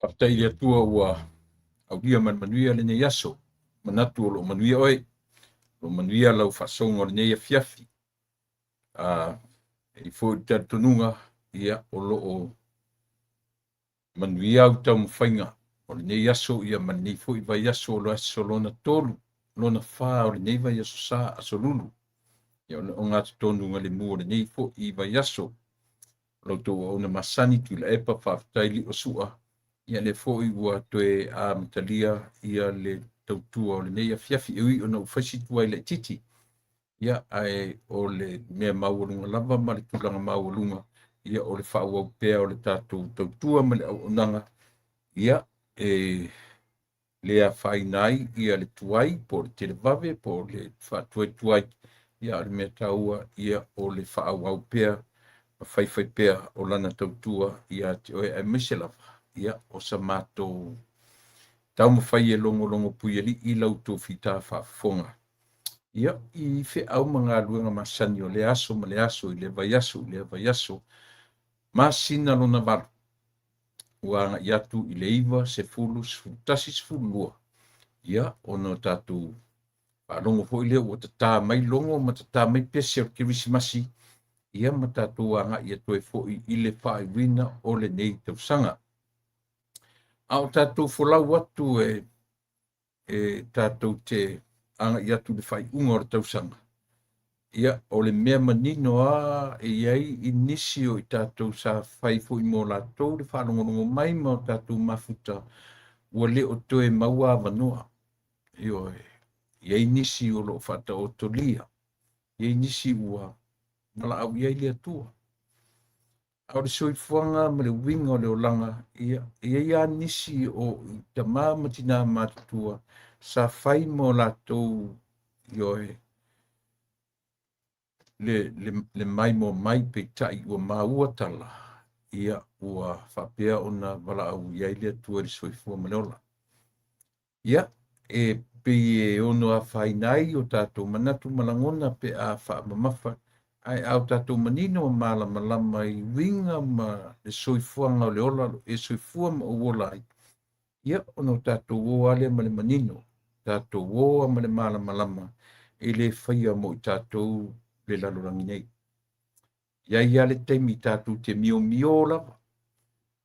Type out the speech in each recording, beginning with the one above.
Faafetai i le Atua ua aulia ma le manuia lenei aso. Manatu o lo o manuia oe, o lo o manuia lau faasoga o lenei afiafi. E i ai foi le talitonuga, ia, o lo o manuia au taumafaiga o lenei aso, ia ma lenei foi vaiaso o le aso lona tolu, lona fa o lenei vaiaso sa aso lulu. Ia, o le ogatotonu lemu o lenei foi vaiaso. O la outou auauna masani Tuilaepa, faafetai Liosua, ia lea foi ua toe amatalia ia le tautua o lenei afiafi. E ui ona ua fai si tuai laitiiti, ia ae o le mea maualuga lava ma le tulaga maualuga, ia o le faaauau pea o le tatou tautua ma le auaunaga, ia e le afaina ai ia le tuai po o le televave po o le faatuaituai, ia a o le mea taua ia o le faaauau pea ma faifai pea o lana tautua ia te oe, aemaise lava ia o sa matou taumafai e logologo puialii la outou fita faafofoga ia i feau ma galuega masani o lea aso ma le aso i lea vaiaso i lea vaiaso. Masina lona valu ua agai atu i le 9, 10, 11, 12, ia ona o tatou faalogo foi lea ua tata mai logo ma tata mai pese o le Kerisimasi, ia ma tatou agai atu ai foi i le faaiuina o lenei tausaga. A o tatou folau atu e tatou te agai atu i le faaiuga o le tausaga, ia o le mea manino lava e i ai i nisi o i tatou sa fai foi mo latou le faalogologo mai ma o tatou mafuta ua le o toe maua avanoa. Ioe, e i ai nisi o lo o faataotolia, e i ai nisi ua valaau i ai le Atua. A o le soifuaga ma le uiga o le olaga, ia, e i ai lava nisi o tama ma tina matutua sa fai mo latou, ioe, le maimoa mai, peitai ua maua tala, ia ua faapea ona valaau i ai le Atua i le soifua ma le ola. Ia, e pei e ono afaina ai o tatou manatu ma lagona pe a faamamafa, ae a o tatou manino ma malamalama i uiga ma le soifuaga o le ola e soifua ma ou ola ai, ia ona o tatou o lava lea ma le manino, tatou o lava ma le malamalama e le faia mo i tatou le lalolagi nei. E i ai lava le taimi tatou te miomio lava,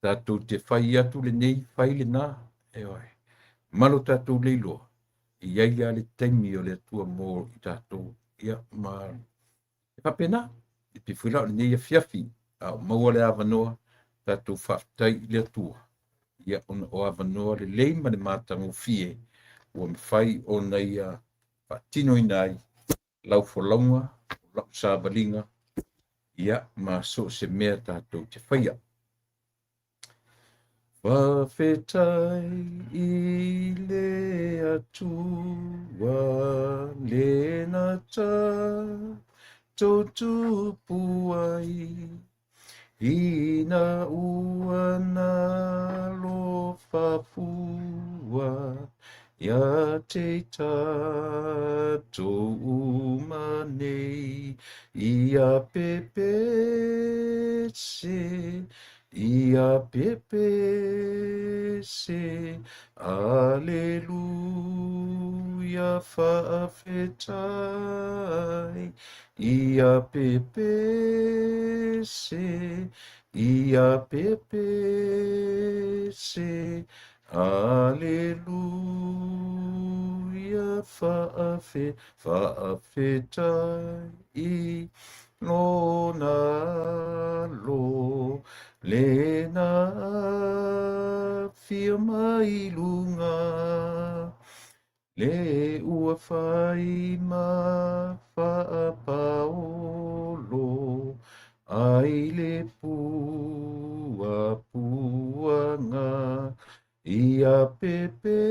tatou te fai atu lenei, fai lena, ioe, ma lo tatou le iloa, e i ai lava le taimi o le Atua mo i tatou, ia ma e faapena. E pei foi la o lenei afiafi, a o maua le avanoa, tatou faafetai i le Atua, ia ona o avanoa lelei ma le matagofie ua mafai ona ia faatinoina ai lau folauga, lau savaliga, ia ma so o se mea tatou te faia. Faafetai i le Atua le na tatou tupu ai, ina ua nalofa fua ia te i tatou uma nei, ia pepese, ia pepese, aleluia faafetai, ia pepese, ia pepese, aleluia faafe, faafetai i lona alo, le na afio mai luga, le ua fai ma faapaolo, ai le puapuaga, ia pepese,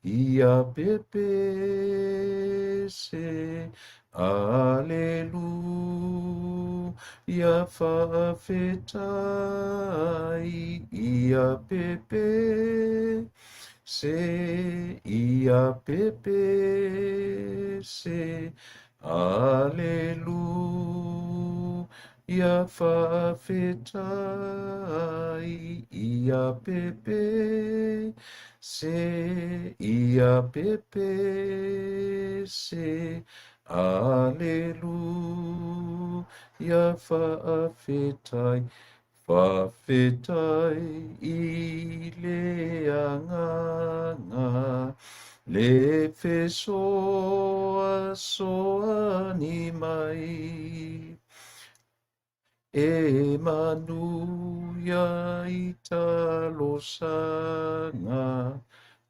ia pepese, aleluia faafetai, ia pepese, ia pepese, aleluia Ia faafetai ia pepe se ia pepe se Aleluia faafetai faafetai i le Agaga le fesoasoani mai e manuia i talosaga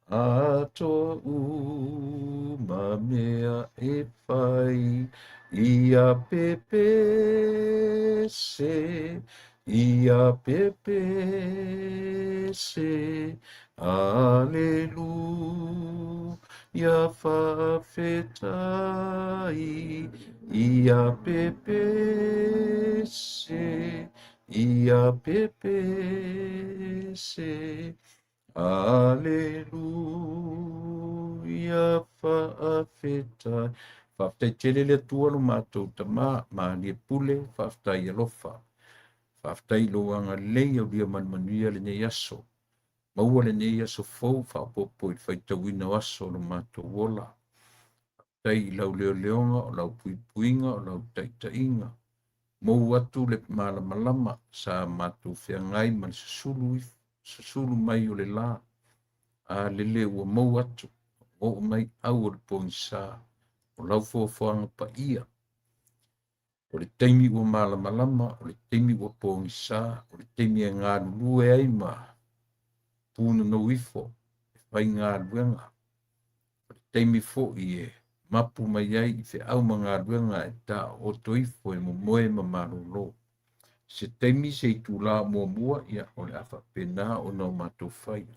atoa uma mea e fai ia pepe se ia pepe se Aleluia faafetai ia pepe se ia pepe se Aleluia faafetai. Faafetai tele le Atua lo matou Tama, malie pule, faafetai alofa. Faafetai i lou agalelei aulia manumanuia lenei aso. Maua lenei aso fou faaopoopo i le faitauina o aso o lo matou ola. Faafetai i lau leoleoga, o lau puipuiga, o lau taitaiga. Mou atu le malamalama sa matou feagai ma le susulu, susulu mai o le la. A lele ua mou atu, oo mai au o le pogisa, o lau foafoaga paia. O le taimi ua malamalama, o le taimi ua pogisa, o le taimi e galulue ai ma punonou ifo, e faigaluega. O le taimi foi e mapu mai ai i feau ma galuega e taooto ifo e momoe ma malolo. Se taimi se itulā muamua, ia o le a faapena ona o matou fai.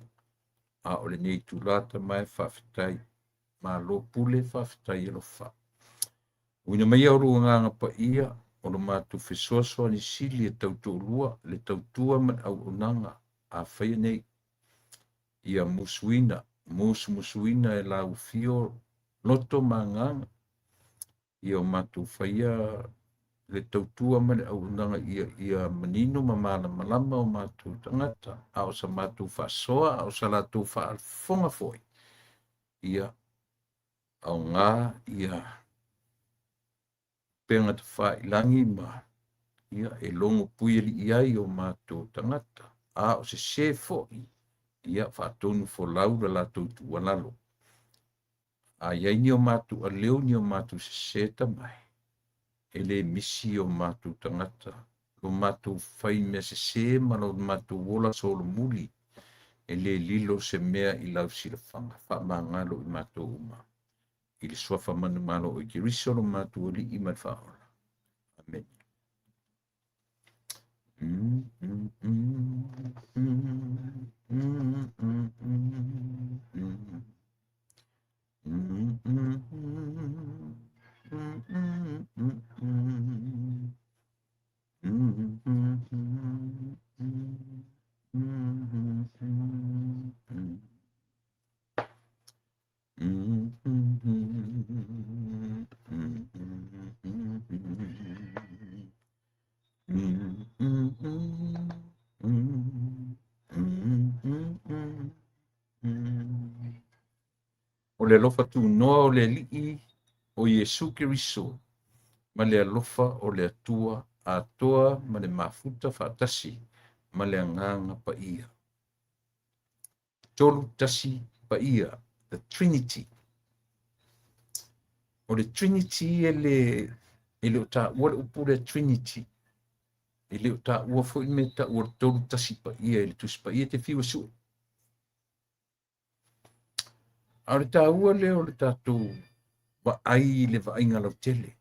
A o lenei itulā Tama e faafetai. Malo pule, faafetai alofa. Uina mai o lou Agaga Paia, o lo matou fesoasoani sili e tautoalua, le tautua ma le auaunaga a faia nei. Ia musuina, musumusuina e lau afio loto ma agaga, ia o matou faia le tautua ma le auaunaga ia manino ma malamalama o matou tagata, a o sa matou faasoa, a o sa latou faafofoga foi, ia aoga ia upega tafailagi ma ia e logo puialii ai o matou tagata, a o sesē foi, ia faatonu folau le latou tuualalo. A iai ni o matou aleu ni o matou sesē Tama e, e le misi o matou tagata, lo matou fai mea sesē ma lo matou ola solomuli, e le lilo se mea i lau silafaga. Faamagalo i matou uma. I le suafa manumalo o Keriso lo matou Alii ma le Faaola. Amene. O le alofa tunoa o le Alii o Iesu Keriso ma le alofa o le Atua atoa ma le mafuta faatasi ma le Agaga Paia. Tolu tasi paia, the Trinity. O le Trinity e le o taua le upu le Trinity. E le o taua foi le mea taua le tolu tasi paia i le Tusi Paia te fiu e sue. A o le taua lea o le tatou vaai i le vaaiga lautele.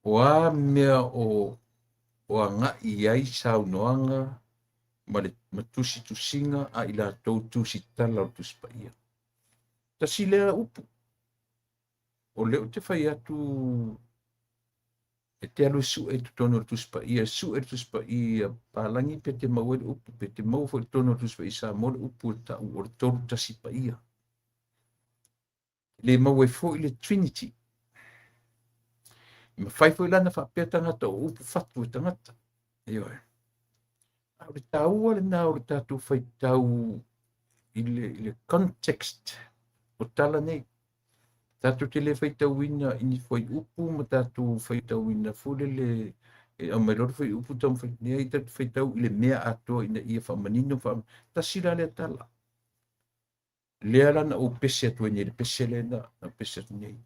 O a mea o agai ai saunoaga ma le tusitusiga a i latou tusitala o le Tusi Paia. Tasi lea upu. O lea ou te fai atu e te alu e sue i totonu o le Tusi Paia, e sue le Tusi Paia palagi pe te maua ai le upu, pe te maua foi i totonu o le Tusi Paia Samoa le upu e tau o le tolu tasi paia. Le maua ai foi le Trinity. E mafai foi la ona faapea tagata o upu fatu e tagata. Ioe. A o le taua lena o le tatou faitau i le context o tala nei. Tatou te le faitauina i ni fuaiupu ma tatou faitauina foi lele e aumai loa le fuaiupu taumafai nei, tatou faitau i le mea atoa ina ia faamanino tasi la lea tala. Lea la na ou pese atu ai nei, le pese lea na ou pese atu nei.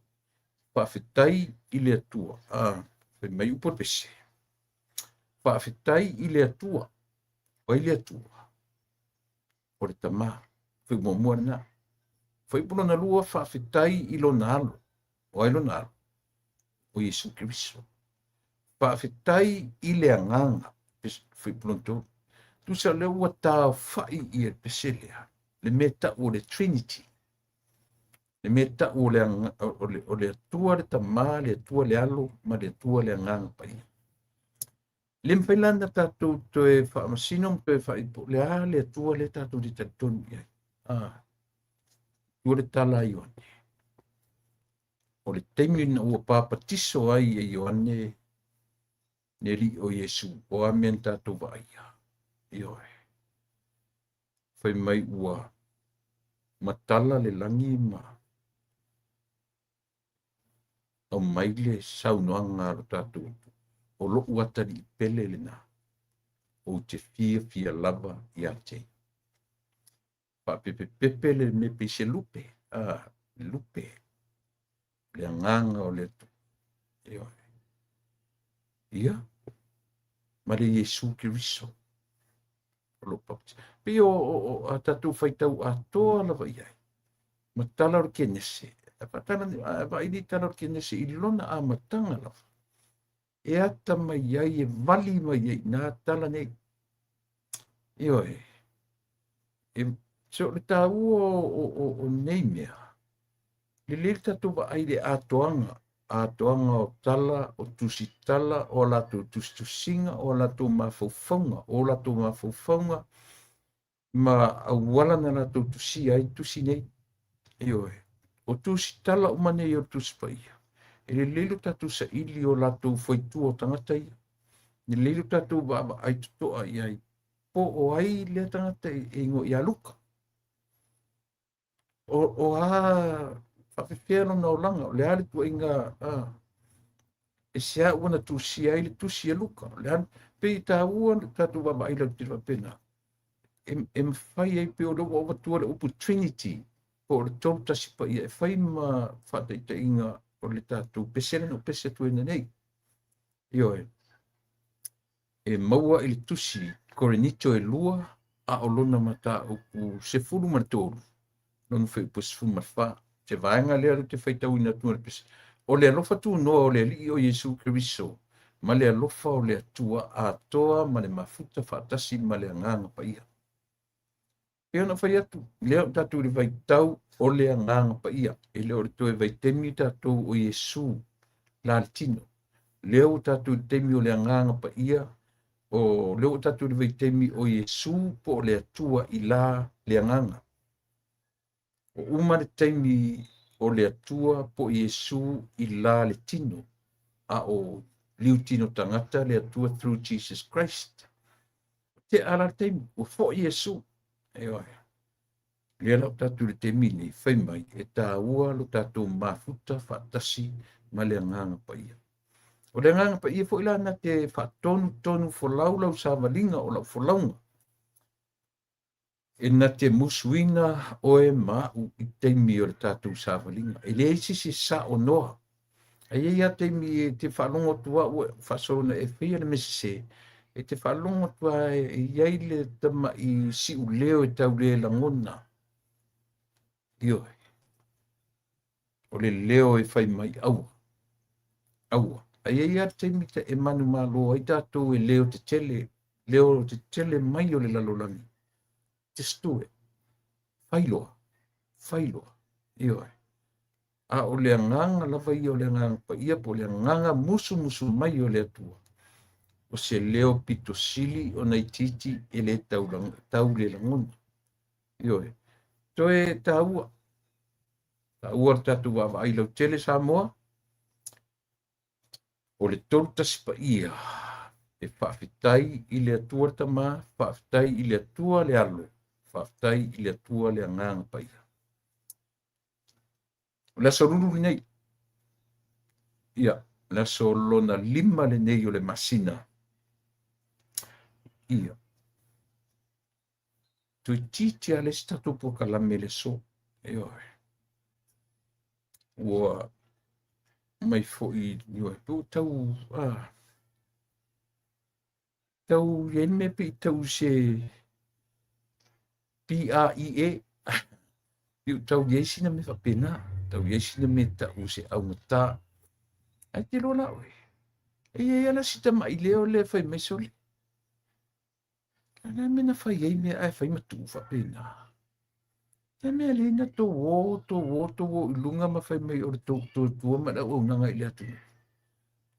Faafetai i le Atua. Fai mai upu o le pese. Faafetai i le Atua. O ai le Atua? O le Tamā. Fai muamua lena. Fuaiupu lona lua, faafetai i lona alo. O ai lona alo? O Iesu Keriso. Faafetai i le Agaga. Fuaiupu lona tolu. Tusa lea ua taofa'i ia le pese lea, le mea tau o le Trinity. Le mea tau o le Atua le Tamā, le Atua le Alo, ma le Atua le Agaga Paia. Le mafai la ona tatou toe faamasino ma toe faaipo le a le Atua lea tatou te talitonu i ai. Tua le tala a Ioane. O le taimi na ua papatiso ai e Ioane le alii o Iesu, o a mea na tatou vaaia? Ioe. Fai mai ua matala le lagi ma aumai le saunoaga a lo tatou Atua. O lou atalii pele lena, ou te fiafia lava ia te ia. Faapepepepe le mea pei se lupe, lupe, le agaga o le Atua. Ioe. Ia, ma le Iesu Keriso. O lo baptise. Pei o a tatou faitau atoa lava i ai. Ma tala o le Kenese. A vaai nei tala o le Kenese i lona amataga lava. E ata mai ai, e vali mai ai nā tala nei. Ioe. So le taua o nei mea, lelei le tatou vaai i le atoaga, atoaga o tala, o tusitala, o a latou tusitusiga, o a latou mafaufauga, o latou mafaufauga ma auala na latou tusia ai tusi nei. Ioe. O tusitala uma nei o le Tusi Paia, e lelei lo tatou saili o latou faitua o tagata ia. Lelei lo tatou vaavaai totoa i ai. Po o ai lea tagata e igoa ia Luka. O a faafefea lona olaga, o le a le tuaiga e se a ua na tusia ai le tusi e Luka. O le a pei taua le tatou vaavaai lautele faapena. E mafai ai pe o lea ua ou avatua le upu Trinity po o le tolu tasi paia e fai ma faataitaiga o le tatou pese lea na ou pese atu ai nei. Ioe. E maua i le tusi Korinito e 2 a o lona mataupu 13, lona fuaiupu 14. Se vaega lea ou te faitauina atu le pese. O le alofa tunoa o le Alii o Iesu Keriso ma le alofa o le Atua atoa ma le mafuta faatasi ma le Agaga Paia. E ona fai atu, lea o tatou i le vaitau o le Agaga Paia. E le o le toe vaitaimi tatou o Iesu la le tino. Lea ua tatou i le taimi o le Agaga Paia, o lea ua tatou i le vaitaimi o Iesu po o le Atua i la le Agaga. O uma le taimi o le Atua po o Iesu i la le tino, a o liutino tagata le Atua through Jesus Christ. Te ala le taimi, ua foi Iesu. Ioe. Lea la o tatou i le taimi nei, fai mai, e taua lo tatou mafuta faatasi ma le Agaga Paia. O le Agaga Paia foi la na te faatonutonu folau lau savaliga o lau folauga. E na te musuina oe ma au i taimi o le tatou savaliga. E leai se isi e sao noa. Ae i ai lava taimi e te faalogo atu au faasolo e faia le mea sese, e te faalogo atu lava e i ai le tama'i siuleo e tau le lagona. Ioe. O le leo e fai mai aua. Aua. Ae i ai lava le taimi e manumalo ai tatou e leo tetele, leo tetele mai o le lalolagi. Just do it. Fai loa. Fai loa. Ioe. A o le agaga lava ia o le Agaga Paia po o le agaga musumusu mai o le Atua. O se leo pito sili ona itiiti e le tau le lagona. Ioe. Toe taua. Taua le tatou vaavaai lautele Samoa. O le tolu tasi paia e faafetai i le Atua le Tama, faafetai i le Atua le Alo, faafetai i le Atua le Agaga Paia. O le aso lulu lenei, ia, o le aso lona lima lenei o le masina, ia, toeitiiti lava le isi tatou polokalame i le aso. Ioe. Ua mai foi, ioe, pe ua tau, ah, tau i ai le mea pe i tau se PREA, pe ua tau i ai sina mea faapena, tau i ai sina mea tau se augata. Ae te iloa la oe, e i ai lava si tamai leo lea e fai mai sole. A le a mea na fai ai mea ae fai ma tuu faapena? Le mea lea na tou o, tou o, tou o i luga ma fai mai o le tou tuatua ma le auaunaga i le atunuu.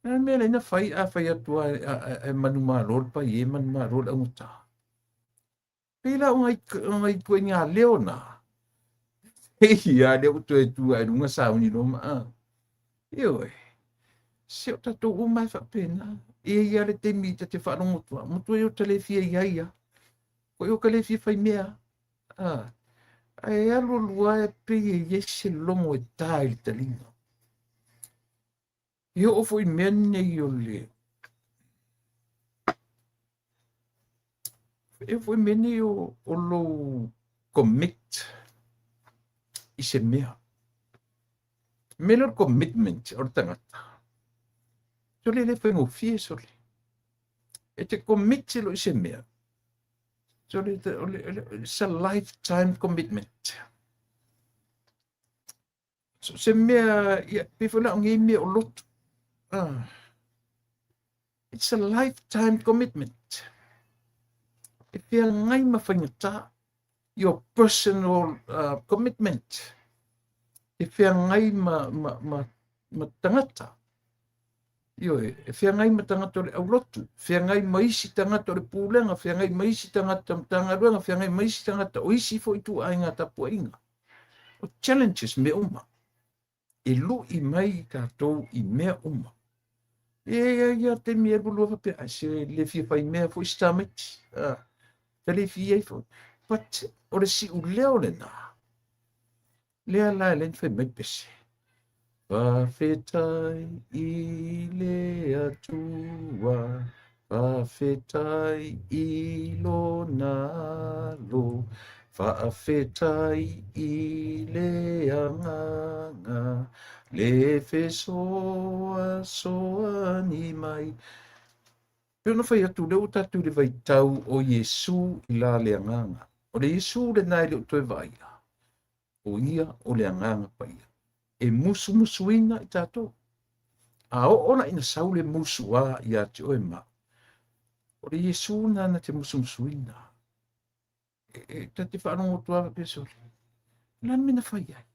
Le a mea lea na fai a fai atu ae manumalo le paie, manumalo le augata. Pei la o nai, o nai ituaiga leo na. Ia, lea ua toe tu ae luga sauni loa ma a. Ioe, se o tatou uma e faapena. E i ai lava le taimi ta te faalogo atu, matua o ta le fia i ai lava. Ko o ka le fia fai mea. Ah, ae alu alu lava e pei e i ai se logo e ta i le taliga. E oo foi i mea nei o le e oo foi i mea nei o lou commit i se mea. Mea lea o le commitment o le tagata. Sole e le faigofie sole. E te commit loa i se mea. Sole, it's a lifetime commitment. So se mea, ia, pei foi la o nei mea o lotu. Ah. It's a lifetime commitment. E feagai ma faigata. Your personal commitment. E feagai ma, ma, ma, ma tagata. Ioe, e feagai ma tagata o le aulotu, feagai ma isi tagata o le pulega, feagai ma isi tagata o Matagaluega, feagai ma isi tagata o isi foi ituaiga tapuaiga. O challenges mea uma. E lui mai i tatou i mea uma. E ia ia taimi e lua faapea, ai se le fia fai mea foi si tamaiti. Ah, ta le fia ai foi. But o le siuleo lena, lea la e le fai mai pese. Faafetai i le Atua, faafetai i lona Alo, faafetai i le Agaga, le fesoasoani mai. Pei ona fai atu, lea ua tatou i le vaitau o Iesu i la le Agaga. O le Iesu lena e le o toe vaaia, o ia o le Agaga Paia e musumusuina i tatou. A oo la ina sau le musuā ia te oe ma au, o le Iesu lena na te musumusuina. E ta te faalogo atu lava faapea, sole, o le a le mea na fai ai?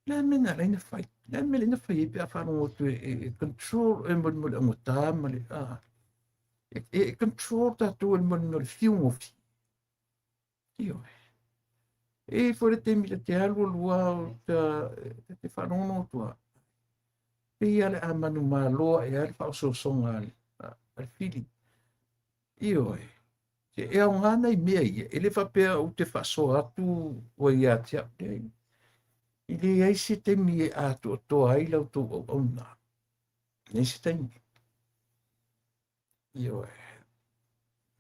O le a le mea na ala ai na fai? O le a le mea na fai ai pe a faalogo atu e control e mo le augata ma le a e control tatou e mo le fiugofie. Ioe. E i foi le taimi ta te alu alu lava o ta, ta te faalogologo atu lava. Pei lava le a manumalo ae a le faaosoosoga a le fili. Ioe. E aoga nai mea ia, e le faapea ou te faasoa atu ua ia te au. Leai. E leai se taimi e atoatoa ai la outou auauna. Leai se taimi. Ioe.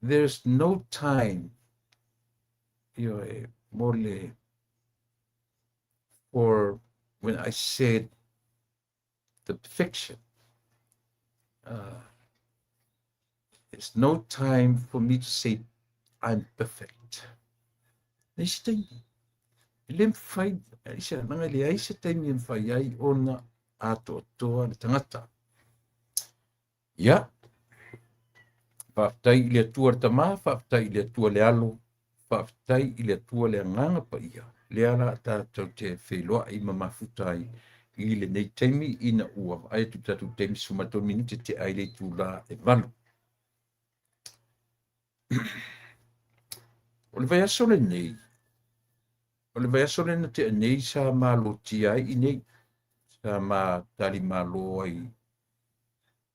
There's no time, ioe, mo le, for when I said the perfection. There's no time for me to say I'm perfect. Leai se taimi. E le mafai, se leaga e leai se taimi e mafai ai ona atoatoa le tagata. Ia, faafetai i le Atua le Tama, faafetai i le Atua le Alo, faafetai i le Atua le Agaga Paia, lea la tatou te feiloai ma mafuta ai i lenei taimi ina ua vaai atu i le tatou taimi 13 minute tea ai le itula e 8. O le vaiaso lenei, o le vaiaso lea na tea nei sa malotia ai i nei, sa ma talimalo ai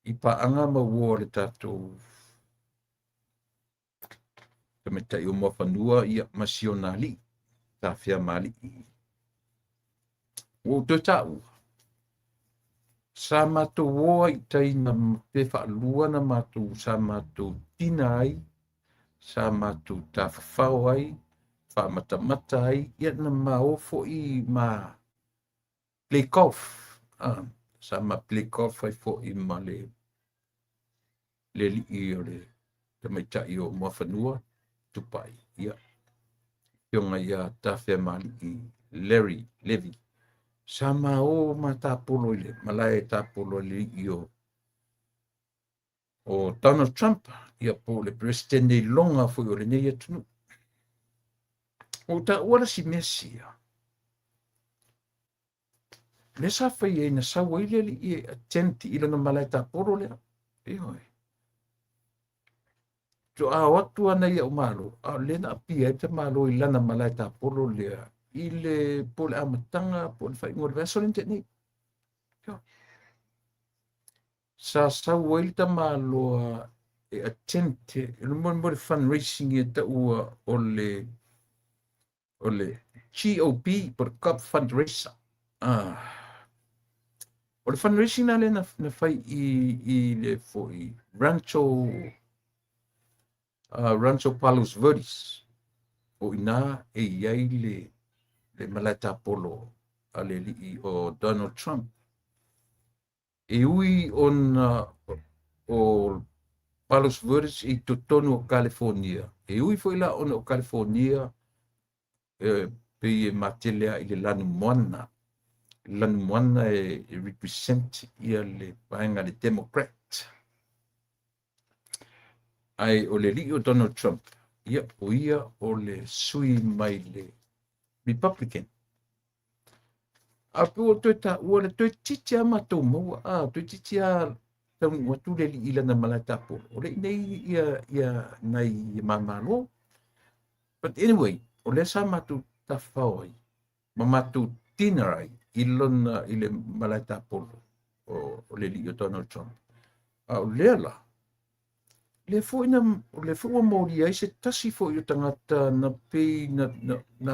I paaga ma uo a le tatou tamaitai o Muafanua, ia, ma si ona alii, Tafea ma alii. Ua ou toe taua, sa matou o ai i tai na pe faalua na matou, sa matou tina ai, sa matou tafafao ai, faamatamata ai, ia na ma o foi ma play golf. Sa ma play golf ai foi ma le alii o le tamaitai o Muafanua, Tupai, ia, afioga ia Tafeamalii Larry Levy. Sa ma o matapolo i le malae tapolo a le alii o Donald Trump, ia, po o le Peresetene iloga foi o lenei atunuu. Ua taua la si mea sia, lea sa fai ai na sau ai le alii e attend i lona malae tapolo lea. Ioe. Toa o atu ana ia o malo, a o lea na apia ai tamalo i lana malae tapolo lea, i le po le amataga po o le faaiuga o le vaiaso lea na tea nei. Sa sau ai le tamaloa e attend le mo le fundraising e taua o le GOP po o le Cup Fundraiser. O le fundraising na lea na fai i le foi Rancho Palos Verdes. O ina e i ai le malae tapolo a le alii o Donald Trump. E ui ona o Palos Verdes i totonu o California. E ui foi la ona o California e pei e matele i le lanumoana. Lanumoana e represent ia le vaega le Democrat. Ai o le alii o Donald Trump, ia, o ia o le sui mai le Republican. A pe ua toe taua le toe titi a matou maua, toe titi a taunuu atu le alii i lana malae tapolo. O le nei ia nai mamalo. But anyway, o lea sa matou tafafao ai, ma matou dinner ai i lona i le malae tapolo o le alii o Donald Trump. A o lea la, lea foi na, o lea foi ua molia ai se tasi foi o tagata na pei na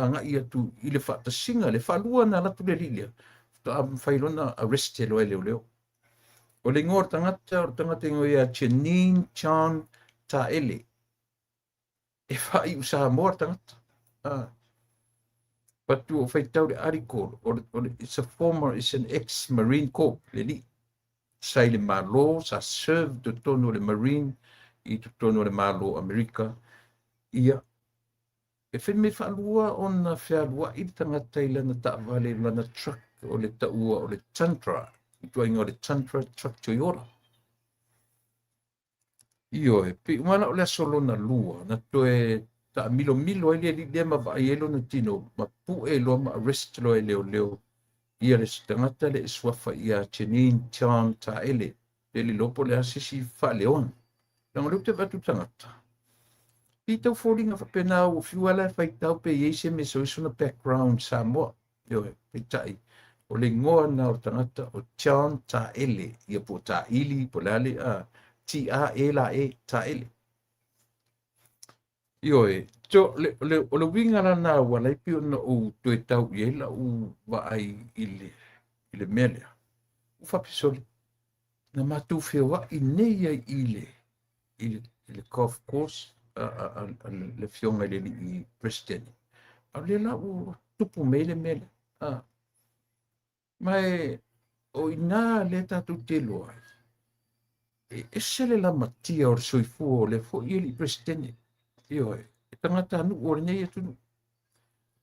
agai atu i le faatasiga, le faalua na alu atu le alii lea, faatoa mafai lona arrest e loa e leoleo. O le igoa o le tagata igoa ia Janine John Taele. E faaiu Samoa le tagata. Patu o faitau le article, o le, it's a former, it's an ex-Marine Corps, le alii. Sa i le malo, sa serve totonu o le Marine, i totonu o le Malo Amerika. Ia, e fai mai faalua ona fealuai le tagata i lana taavale, i lana truck, o le taua o le Tundra, i tuaiga o le Tundra Truck Toyota. Ioe, pe uma o le aso lona lua, na toe taamilomilo ai le alii lea ma vaai ai lona tino, ma pue loa ma arrest loa e leoleo ia le tagata le e suafa ia Janine John Taele, pe le iloa po o le a se isi faaleona. Leaga o lea ou te vaai atu tagata. I tau foliga faapena ua fiu ala e faitau pe i ai se mea sau ai sona background Samoa. Ioe, peitai, o le igoa na o le tagata o John Taele, ia po o Taili, po o le a le T-A-E la E, Taele. Ioe, so, o le uiga lana ua lai pei ona ou toe tau i ai lau vaai i le mea lea. Ua faapea na matou feoai nei ai i le golf course a le afioga i le alii President. A o lea la ua tupu mai le mea lea. Ma e, o ina lea tatou te iloa ai, e ese le lamatia o le soifua o le foi alii Peresetene. Ioe, e tagata nuu o lenei atunuu.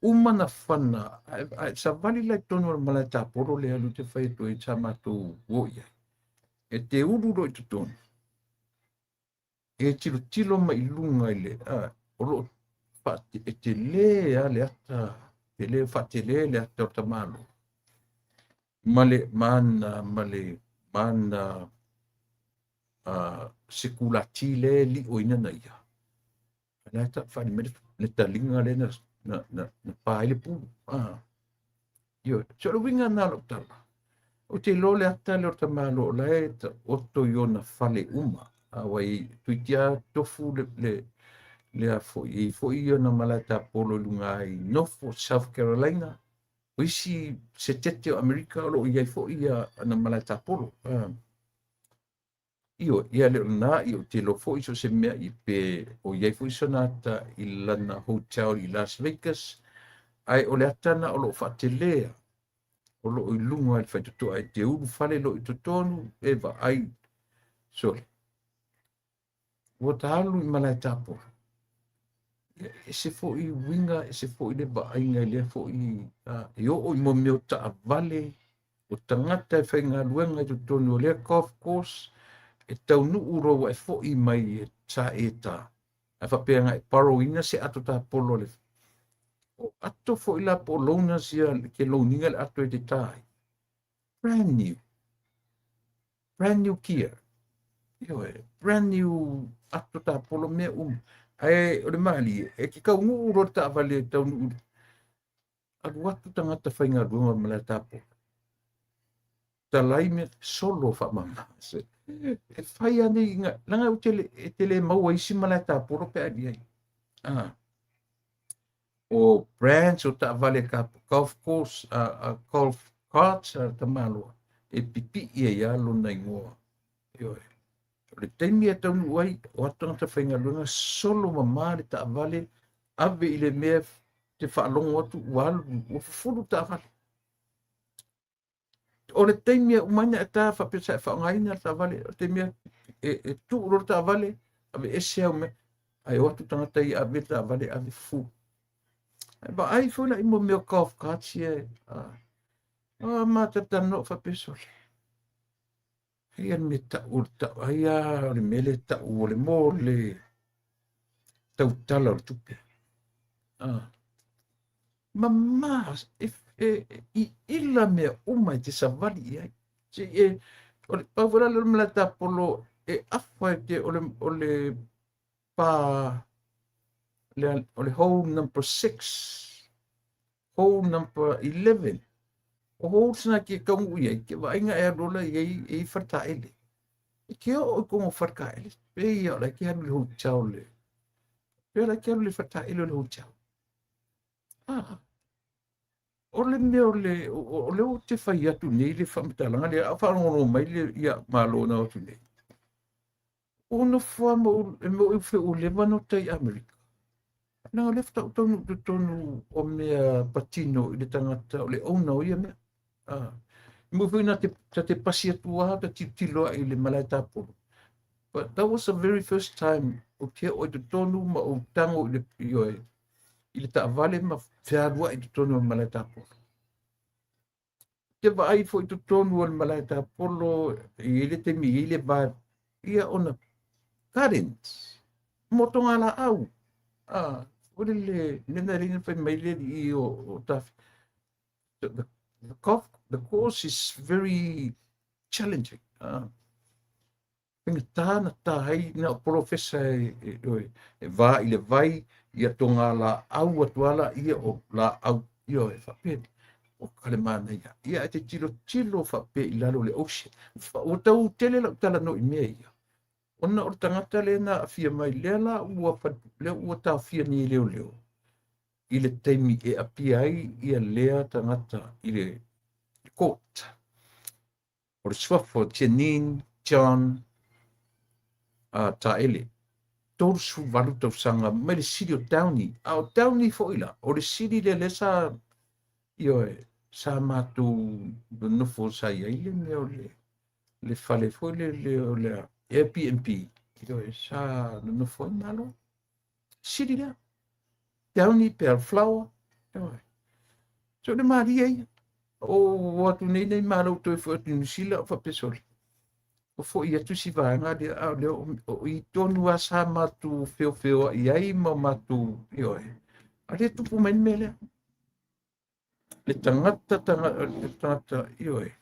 Uma na fana, a savali la i totonu o le malae tapolo lea alu te fai atu ai sa matou o i ai. E te ulu loa i totonu, e tilotilo mai i luga i le, o loo e tele a le ata, tele faatele le ata o le tamalo. Ma le mana, ma le mana sekulati le li o ina na ia. La ta whaani me le talinga le na pa ai le pulu. Io, so le winga na lo tala. Ou te iloa le ata lea o le tamaloa o la e taoto i ona fale uma. Aua e toeitiiti lava tofu le a foi, e i ai foi ona malae tapolo i luga i North South Carolina, o isi setete o Amerika o lo o i ai foi ana malae tapolo. Ioe, ia le o lena, ia ou te iloa foi so o se mea i pe o i ai foi sona ata i lana hotel i Las Vegas, ae o le ata lena o lo o faatelea o lo o i luga i le faitotoa e te ulufale loa i totonu e vaai sole. Ua ta alu i malae tapolo. Ia, ese foi uiga, ese foi le vaaiga i lea foi e oo i mea o taavale, o tagata e faigaluega i totonu o lea golf course, e taunuu loa ua e foi mai sa e ta, ae faapea na e borrow ina se ato tapolo a le o ato foi la po o loaners ia ke loan ina le ato e te ta ai. Brand new. Brand new gear. Ioe, brand new ato tapolo mea uma. Ae o le malie, e te taunuu loa le taavale e taunuu alu atu tagata faigaluega ma malae tapolo. Talai mea solo faamama. E fai lava nei, leaga ou te le, e te le maua isi malae tapolo pe a i ai. Ah. O brands o taavale ka golf course, golf carts a tamaloa, e pipii ai lava lona igoa. Ioe. O le taimi e taunuu ai, o atu tagata faigaluega solo mama le taavale, ave i le mea te faalogo atu ua alu, ua fufulu taavale. O le taimi e uma ai ona e ta faapea sa e faaaogaina le taavale, o le taimi e tuu loa le taavale, aveese au mea, ae o atu tagata ia ave le taavale ave fufulu. Ae vaai foi la i mea o golf carts ia, matalanoa faapea sole. Ai a le mea tau, o le tau, ai a o le mea lea tau o le mo le tautala o le tupe. Mama, e iila mea uma e te savali i ai. Se e, o le pau foi la lea o le malae tapolo e afa e te, o le pa, o le hole number 6, hole number 11. O holes na ke taunuu i ai, ke vaaiga e alu ola i ai e i faletaele. E ke oo i koga o faletaele, pe ia o la e ke alu i le hotel le, pe o la e ke alu i le faletaele o le hotel. Ah, o le mea o le, o lea ou te fai atu nei le faamatalaga lea, a o faalogologo mai le ia Malo na o atu nei. Ua nofo lava ma ou, e mea ua leva ona tai i Amerika. Leaga o lea faatoa ou taunuu i totonu o mea patino i le tagata o le owner o ia mea. Ah. Mo foi na te, ta te pasi atu lava, ta tilotilo ai i le malae tapolo. But that was the very first time ou te oo i totonu ma ou tago i le, ioe, i le taavale ma fealuai i totonu o le malae tapolo. Te vaai foi i totonu o le malae tapolo, e i ai le taimi e i ai le va, ia ona gardens, mo toga laau. Ah, foi le, le mea lea na fai mai le alii o Tafi. The course is very challenging. Ah. Faigata na ta ai na o polofesa e va i le vai, ia toga laau atu lava laia o laau, ioe, faapea, oka le manaia. Ia, e te tilotilo faapea i lalo o le ocean. Ua tau tele lau talanoa i mea ia, ona o le tagata lea na aafia mai, lea la ua, lea ua taofia nei e leoleo i le taimi e apia ai ia lea tagata i le court. O le suafa o Jeanine John Taele, 38 tausaga mai le sili o Downey. A o Downey foi la, o le sili lea lea sa, ioe, sa matou nonofo sa i ai le mea o le fale foi le, le o le Airbnb, ioe, sa nonofo ai Malo. Sili lea. Downey, Bellflower, ioe. So le malie ia. O atu nei nei Malo toe foi atu i Niu Sila o faapea sole. O foi atu si vaega lea, a o lea o i tonu lava sa matou feofeoai ai ma matou, ioe. A lea tupu mai le mea lea. Le tagata, le tagata, ioe.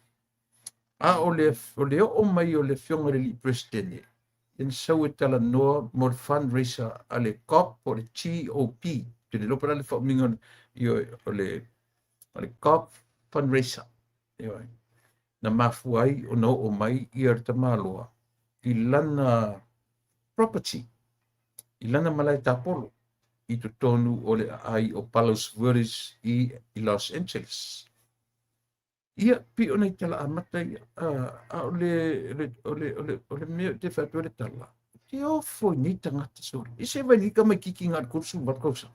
A o le oo mai o le afioga i le alii Peresetene, ia na sau e talanoa mo le fundraiser a le GOP po o le GOP. Ou te le iloa po o le a le faaumiga, ioe, o le GOP fundraiser. Ioe. na mafua ai ona oo mai ia le tamaloa i lana property, i lana malae tapolo i totonu o le aai o Palos Verdes i Los Angeles. Ia, pei o nai tala amata ia, a o le, le, o le, o le, o le mea te whai atu le tala, te ofo i nei tagata sole. I se vai ni ka mai kiki ngā 38 tausaga.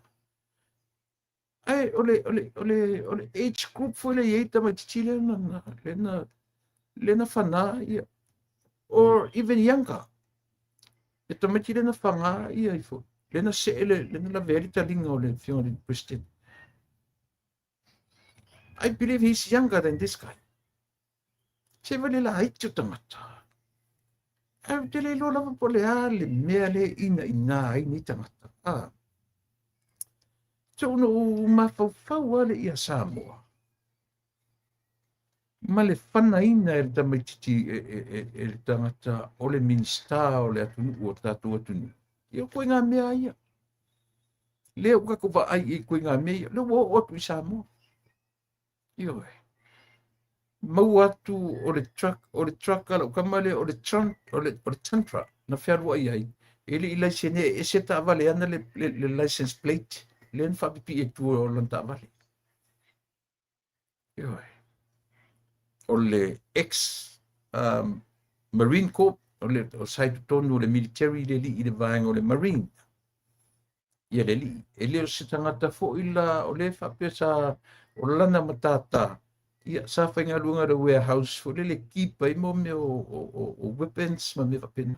Ae o le, o le, o le, o le age group foi le i ai tamaitiiti lea na, lea na, lea na fanā ia, or even younger. Le tamaiti lea na fagā ia ifo, lea na see le, lea na lavea ai le taliga o le afioga i le President. I believe he's younger than this guy. Se vai le laiti o tagata. Ae ou te le iloa lava po o le a le mea lea e inaina ai nei tagata. Ah. So ona ou mafaufau lava lea ia Samoa ma le fanaina e le tamaitiiti e le tagata o le Minisita o le atunuu o le tatou atunuu. Ia o ituaiga mea ia. Lea ua tatou vaai i ituaiga mea ia, lea ua oo atu i Samoa. Ioe. Maua atu o le truck, o le truck a lau tama lea, o le trunk, o le Tundra na fealuai ai, e le i laisene e ese taavale ana le license plate, lea na faapipii ai i tua o lana taavale. Ioe. O le ex Marine Corps, o le o sa i totonu o le military le alii i le vaega o le Marine. Ia le alii. E le o se tagata foi la o lea faapea sa o lana matata, ia sa faigaluega i le warehouse foi lele keep ai mo mea o weapons ma mea faapena.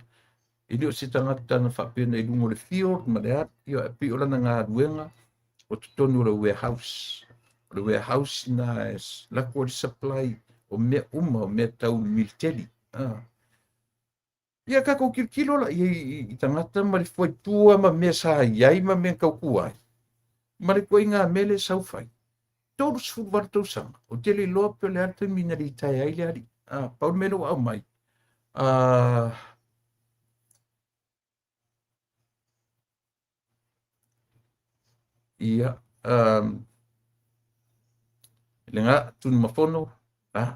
E le o se tagata na faapea na i luga o le field ma le a, ia e pei o lana galuega o totonu o le warehouse. O le warehouse na e lako ai le supply o mea uma, o mea tau militeli. Ah. Ia tatou tilotilo la i ai i tagata ma le fuaitua ma mea sa i ai ma mea na tautua ai, ma le ituaiga mea lea sau fai. 38 tausaga, ou te le iloa pe o le a le taimi na litaea ai le alii. Ah, pau le mea lea ua aumai, ah, ia, lena, Tunumafono, ah,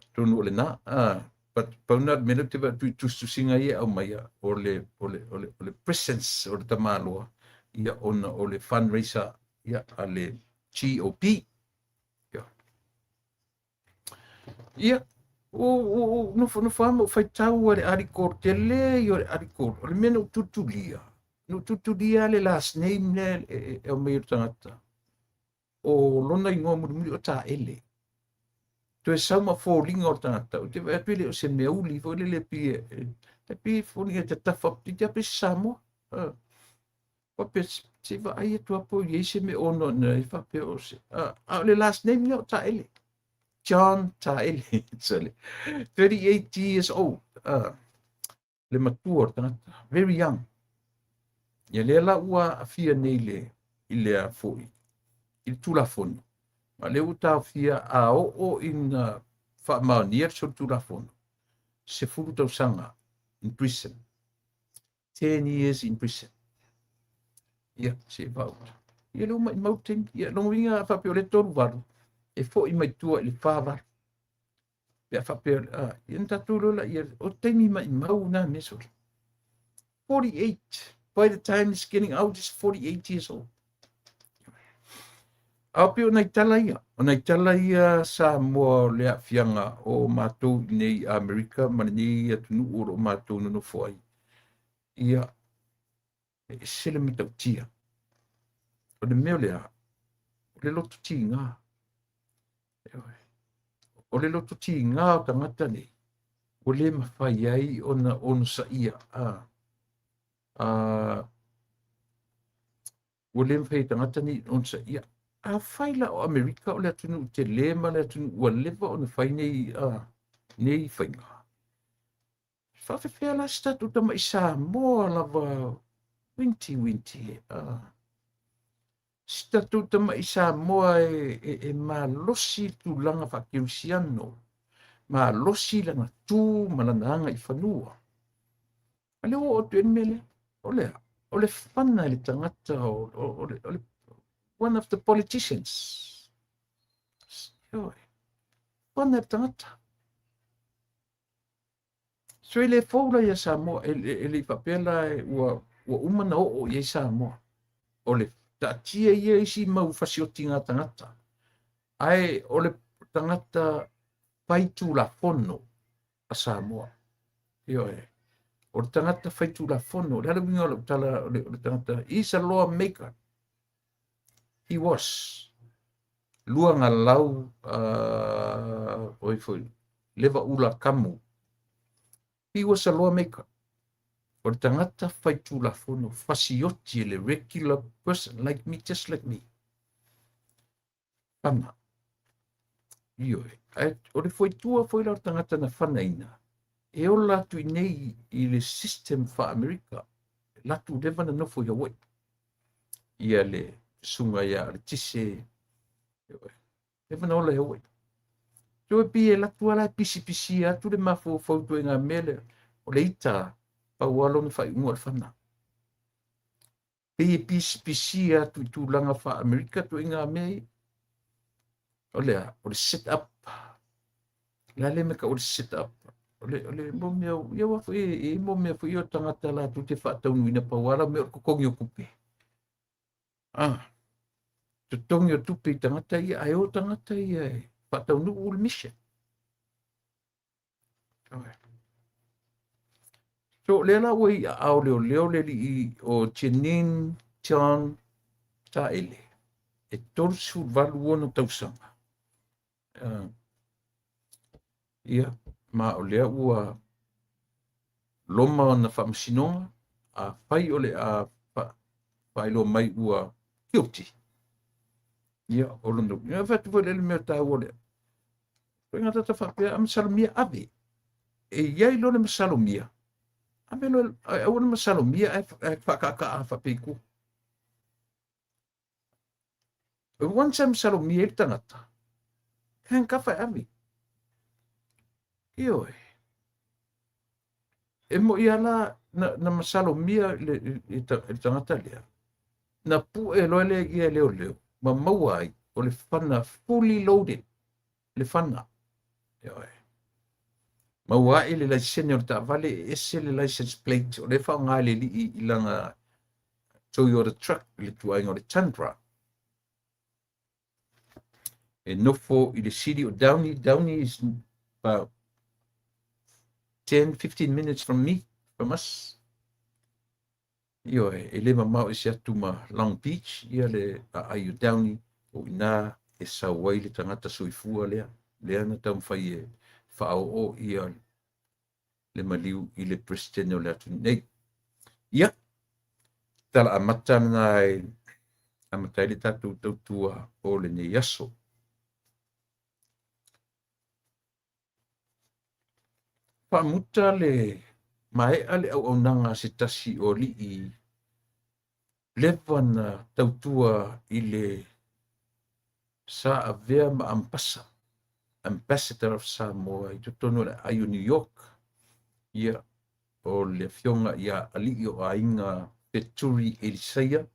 atonu o lena, ah, but pau na le mea lea ou te vaai atu i tusitusiga ia e aumaia, o le, o le, o le, o le presence o le tamaloa, ia, ona o le fundraiser, ia, a le GOP. Ia. Ia, ua nofonofo lava ma ou faitau a le article, tele ia o le article. O le mea na ou tulitulia, na ou tulitulia le last name lea e aumai e le tagata. O lona igoa mulimuli o Taele. Toe sau ma foliga o le tagata, ou te vaai atu e le o se mea uli foi lele pei e pei e foliga e tatafa atu pei se Samoa. Faapea se i vaai atu lava po o i ai se mea ono na e faapea o se a o le last name lea o Taele. John Taele. Sorry. 38 years old. Le matua o le tagata. Very young. Ia lea la ua aafia nei le i le a foi i le Tulafono. Ma lea ua taofia a oo ina faamaonia le solitulafono, 10 tausaga in prison. 10 years in prison. Ia, se i vaauta. Ia lea ua maimau le taimi. Ia, lona uiga a faapea o le 38, e foi mai tua i le 48. Pe a faapea, ah, ia na tatou iloa laia, o taimi maimau na mea sole. 48, by the time it's getting out, it's 48 years old. A pei o nai tala ia, o nai tala ia Samoa o le aafiaga o matou i nei Amerika ma lenei atunuu o lo o matou nonofo ai. Ia, e ese le matautia. O le mea o le a, o le loto tiga. O le loto tiga o tagata nei, ua le mafai ai ona onosaia. Ua le mafai e tagata nei ona onosaia. Afai la o Amerika o le atunuu tele ma le atunuu ua leva ona fai nei, nei faiga, faafefea la se tatou tama'i Samoa lava uinti uinti e, si tatou tama'i Samoa e malosi i le tulaga faakerisiano, malosi lana tu ma lana agaifanua. A lea ua oo atu i ai le mea lea, o le a? O le fana i le tagata o le one of the politicians. Ioe. Fana e le tagata. So e le fou la ia Samoa, e le i faapea la ua uma na oo i ai Samoa. O le taatia ia isi mau fasiotiga tagata, ae o le tagata faitulafono a Samoa. Ioe. O le tagata faitulafono, o le a le uiga o lau tala, o le tagata, is a law maker. He was. Luagalau, oi foi, leva ula kamu. He was a lawmaker. O le tagata faitulafono, fasioti e le regular person, like me, just like me. Fana. Ioe. O le foitua foi la o le tagata na fanaina, e ola atu i nei i le system fa-Amerika, latu leva na nofo i Hawaii. Ia le sunga ia le tise, leva na ola i Hawaii. So e pi e latu ala e pisipisi atu le mafaufau i ngā mea lea, o le ita, pau alo na whai unga o le whana. Pe e pisipisi atu i tūlanga fa-Amerika tu i ngā mea i. O lea, o le set up. La le meka o le set up. O le mo mea, ia wā foi, e mo mea foi o tangata la tu te whaataunu pau ala me o kokongi o kupe. Ah, totongi o tupe i tangata ia, ai o tangata ia e whaataunu o le mission. Okay. So, lea la ua i ao leo leo le li o Jeanine John Taele, e 38 tausaga. Ia, ma o lea ua loma ona whaamasinoga, a whai o le a whailo mai ua guilty. Ia, o lono. Ia, whatu foi le mea tāua lea. Koe ngā tata whapea, a masalomia ave. E iai lo le masalomia. Ave lo, au le masalomia e whakaka a whapeiku. Once a masalomia e le tangata, handcuff e ave. Ioe. E mo ia la na masalomia le tangata lea. Na pu e loe le ia leo leo. Ma maua ai o le whana fully loaded. Le whana. Ioe. Maua ai le laisene o le taavale e ese le license plate o le whaonga le li i langa Toyota truck le tuainga o le Tundra. E nofo i le city o Downey. Downey is about 10-15 minutes from me, from us. Ioe, e le mamao e se atu ma Long Beach, ia le ai o Downey, o ina e sau ai le tangata soifua lea. Lea na taumafai e whaao ia le maliu i le president o le atu nei. Ia, tala amata na e amata i le tātou tautua o le nei aso. Whaamuta le maea le au aunanga se tasi o lii lewa na tautua i le sa avea ma ambasa, Ambassador of Samoa i totonu le ai o New York. Ia, o le fionga ia alii o ainga Feturi Elisaia.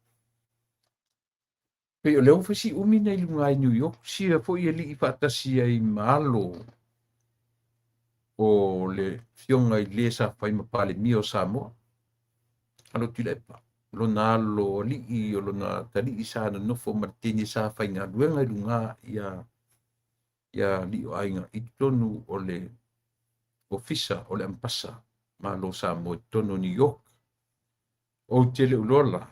Pe o leo whasi umi nei lunga i New York, sia foi e lii whaatasi ai maalo o le fionga i le sa whai mapale mia o Samoa. Alo Tuilaepa. Lona alo alii o lona talii sa na nofo ma le teine sa whai ngā luenga i lunga ia li o ainga i tonu o le ofisa o le ambasa malo Samoa i tonu New York. O te le ulola.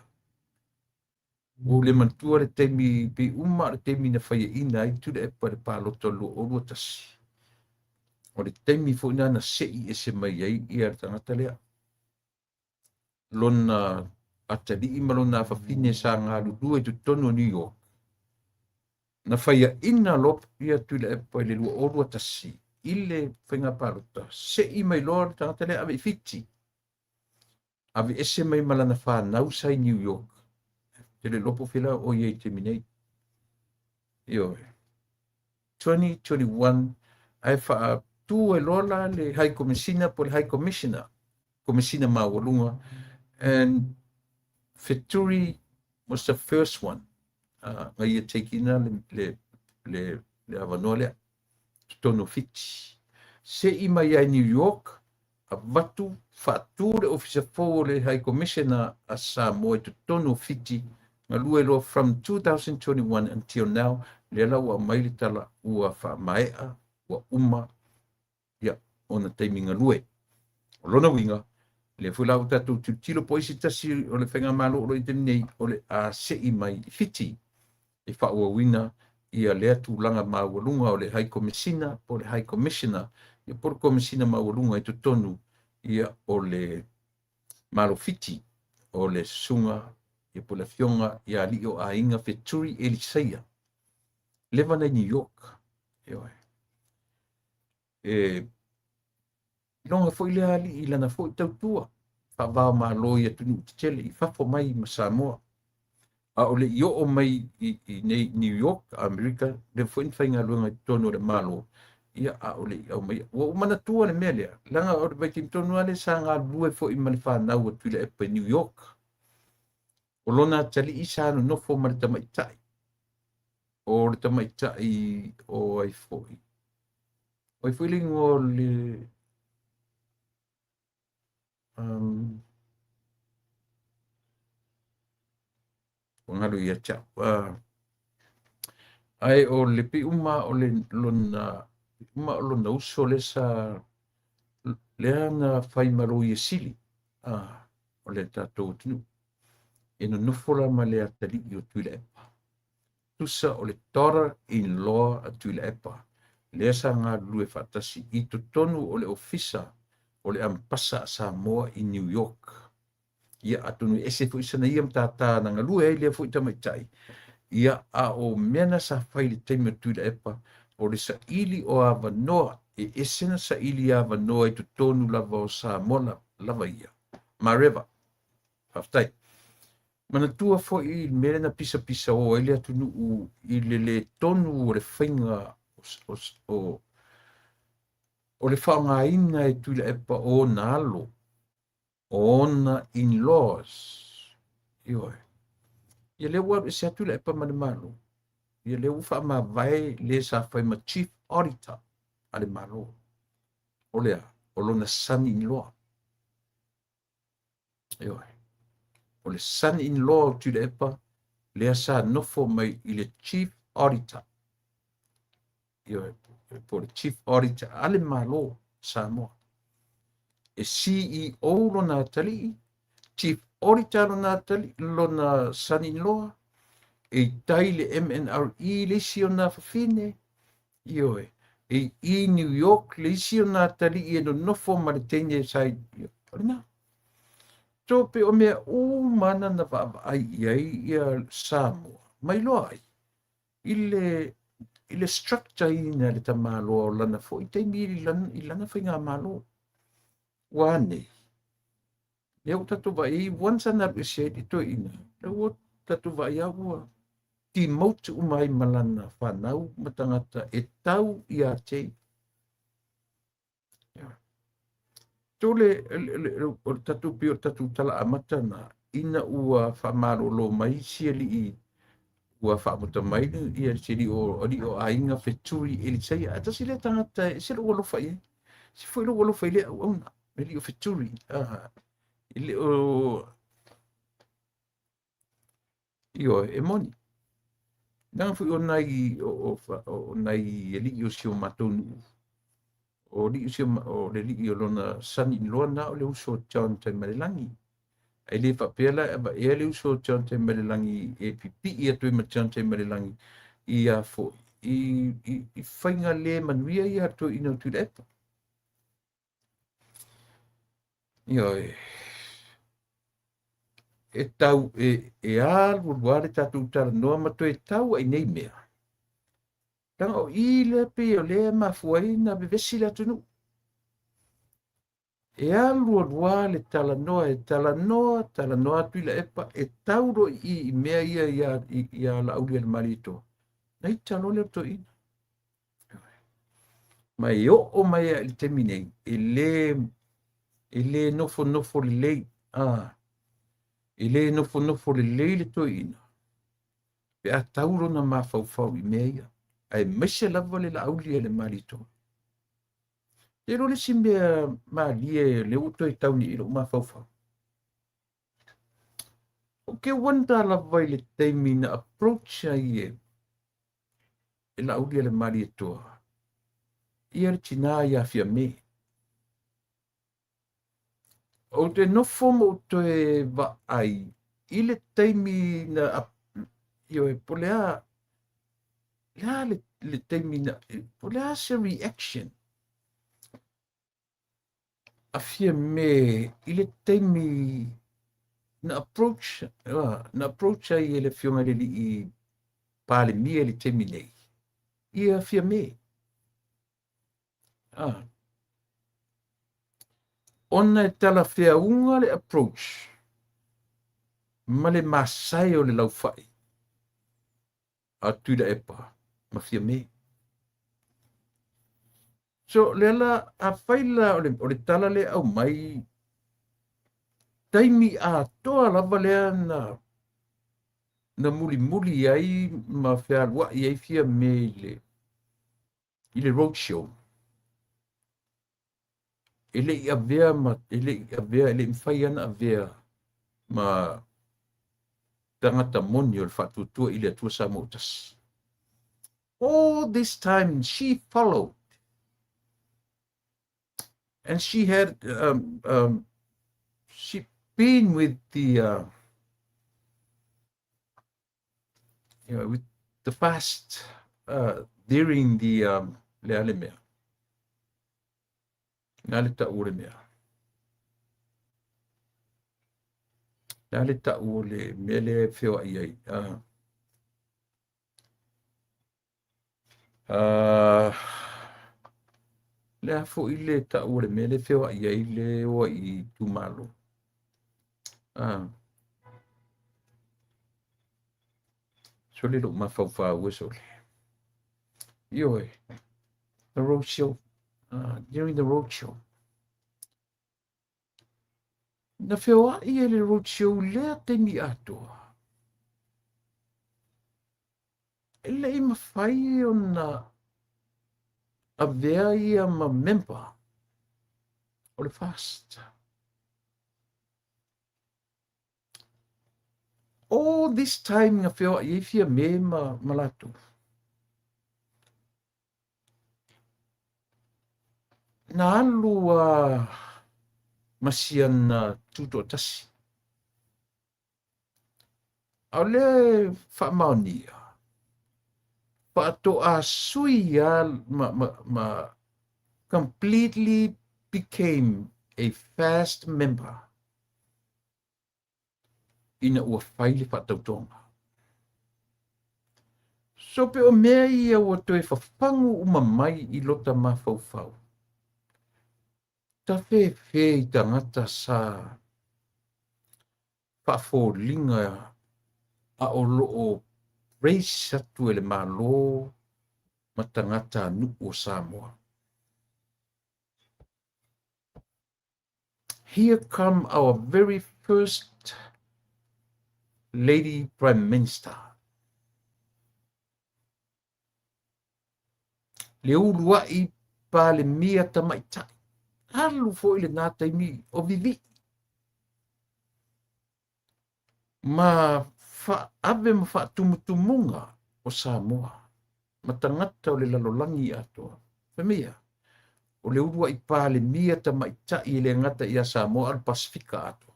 O le mantua le teimi pe uma le teimi na whaia ina i Tuilaepa le pāloto lua o lua tasi. O le teimi foi na sei e se mai ai ia le tangata lea. Lona atalii ma lona whawhine sa ngā lulua i totonu o New York. Na whaia ina lopo ia Tuilaepa i le lua o lua tasi i le whainga pālota. Sei mai loa le tangata lea ave i Fiti. Ave ese mai malana whanau sa i New York. Te le lopo whila o ia i te minei. Ioe. 2021 ai wha tu e lola le High Commissioner po le High Commissioner. Commissioner Mawalunga. And Feturi was the first one. Ngai ia taking le avanoa lea. totonu o Fiti. Se'i mai ai New York, avatu faatu le ofisa fou o le High Commissioner a Samoa i totonu o Fiti, galue loa from 2021 until now, lea la ua aumai le tala ua faamaea, ua uma ia ona taimi galue. O lona uiga, lea foi la ua tatou tilotilo po o ai se tasi o le faigamalo o lo o i ai taimi nei o le a se'i mai i Fiti e faaauauina ia lea tulaga maualuga o le High Komesina po o le High Commissioner ia po o le Komesina maualuga i totonu ia o le Malo Fiti o le Susuga ia po o le Afioga ia Alii o Aiga Feturi Elisaia leva na i New York. Ioe. E iloga foi lea alii i lana foi tautua faavao malo i atunuu tetele i fafo mai ma Samoa. A o le i oo mai i nei New York, Amerika, lea foi na faigaluega i totonu o le Malo, ia a o le i aumaia. Ua ou manatua le mea lea, leaga o le vaitaimi tonu lava lea sa galulue foi ma le fanau a Tuilaepa i New York. O lona atalii sa nonofo ma le tamaitai, o le tamaitai o ai foi, o ai foi le igoa o le ua galo ia te au. Ae o le piuma o le lona piuma o lona uso lea sa lea na fai ma loia sili o le tatou atunuu e nonofo la ma le atalii o Tuilaepa. Tusa o le daughter in law a Tuilaepa lea sa galulue faatasi i totonu o le ofisa o le Ambasa a Samoa i New York. Ia, atonu e ese foi sana ia matata na galue ai lea foi tamaitai. Ia, a o mea na sa fai i le taimi o Tuilaepa, o le saili o avanoa, e ese na saili avanoa i totonu lava o Samoa lava ia. Mareva. Faafetai. Manatua foi i le mea lea na pisapisa o ai le atunuu i le le tonu o le faiga o le faaaogaina e Tuilaepa o ona alo, o ona in-laws. Ioe. Ia lea ua alu ese atu Tuilaepa ma le Malo. Ia lea ua faamavae le sa fai ma chief auditor a le Malo. O lea, o lona son-in-law. Ioe. O le son-in-law o Tuilaepa lea sa nofo mai i le chief auditor. Ioe, po le chief auditor a le Malo Samoa. E CEO lona atalii, chief auditor lona atalii, lona son-in-law, e i tai le MNRE le isi o nā fafine, ioe, e i New York le isi o nā atalii e nonofo ma le teine sa i, o lena. So pe o mea uma ana na vaavaai i ai ia Samoa, mai loa ai, i le structure ina le tamaloa o lana foi taimi i lana faigamalo. Ua ane, lea ua tatou vaai ai, once ana alu ese ai le toeaina, lea ua tatou vaai ai ua demote uma ai ma lana fanau ma tagata e tau ia te ia. So le o le tatou pei o le tatou tala amata na, ina ua faamalolo mai si alii ua faamuta mai ia si alii o alii o aiga Feturi Elisaia. A tasi lea tagata e ese lou alofa i ai. Se foi lou alofa i lea auauna, le alii o Feturi. E le o ioe, e moni. Leaga foi o nai o nai alii o si o matou nuu. O alii o si o le alii o lona son-in-law na o le uso o John Taimalelagi. Ai le faapea la e avaea le uso o John Taimalelagi e pipii atu ai ma John Taimalelagi i a foi i faiga le manuia ia a le toeaina o Tuilaepa. Ioe. E tau e alu alu lava le tatou talanoa ma toe tau ai nei mea. Leaga o i lea pei o lea e mafua ai na vevesi le atunuu. E alu alu lava le talanoa, e talanoa, talanoa atu Tuilaepa, e tau loa i mea ia ia Laaulialemalietoa. Na ita loa lea o le toeaina. Ma e oo mai i le taimi nei, e le nofonofo lelei. E le nofonofo lelei le toeaina pe a tau lona mafaufau i mea ia. Aemaise lava le Laaulialemalietoa. Te iloa le isi mea malie lea ua toe tau nei i lou mafaufau. Ou te wonder lava i le taimi na approach ai e Laaulialemalietoa ia le tinā ia Fiame. Ou te nofo ma ou toe vaai i le taimi na ioe, po o le a, le a le taimi na, po o le a se reaction a Fiame i le taimi na approach, na approach ai e le Afioga i le Alii Palemia i le taimi nei, ia Fiame. Ah. Ona e talafeauga le approach ma le masae o le laufai a Tuilaepa ma Fiame. So, lea la, afai la o le tala lea e aumai, taimi atoa lava lea na mulimuli ai ma fealuai ai Fiame i le road show, e le i avea ma, e le i avea, e le i mafai ona avea ma tagata moni o le Faatuatua i le Atua Samoa ua Tasi. All this time she followed and she had she been with the with the fast during the le a le mea. Le a le ta'u o le mea. Le a le ta'u o le mea lea e feoa'i ai. Le a fo'i le ta'u o le mea lea e feoa'i ai le o ai i itumalo. Sole lou mafaufau e sole. Ioe, the road show, during the road show. Na feoa'i e le road show lea taimi atoa. E le i mafai ona avea ia ma member o le FAST. All this time na feoa'i ai Fiame ma latou. Na alu a ma si ana tutoatasi. A o lea e faamaonia, faatoa sui a ma completely became a fast member ina ua fai le faatautoga. So pe o mea ia ua toe fafagu uma mai i lota mafaufau, tafefe i tagata sa faafoliga a o loo raise atu e le Malo ma tagata nuu o Samoa. Here come our very first lady prime minister. Le ulua'i Palemia tamaitai. Alu foi lenā taimi o vivii. Ma ave ma faatumutumuga o Samoa ma tagata o le lalolagi atoa. Fai mai a, o le ulua'i Palemia tamaitai e le gata ia Samoa a o le Pasefika atoa.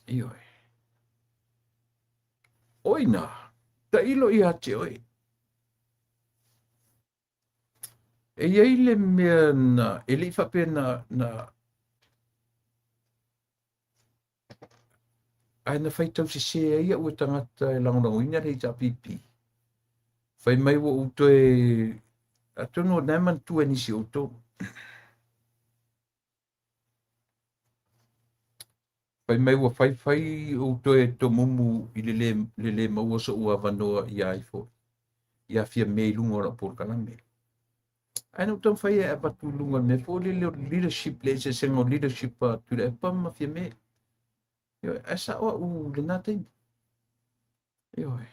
Ioe. O inā, tailo ia te oe. E i ai le mea na, e le i faapea na, ae na faitau sesē ai au e tagata e lagolagoina le HRPP. Fai mai ua ou toe, atonu o lena e manatua e nisi o outou. Fai mai ua faifai ou toe tomumu i le le maua so'u avanoa ia ai foi, ia Fiame i luga o lau polokalame. Ae na ou taumafai e avatu i luga o le mea foi lele o le leadership, le eseesega o leadership a Tuilaepa ma Fiame. Ioe, ae sa'o a'u i lenā taimi. Ioe.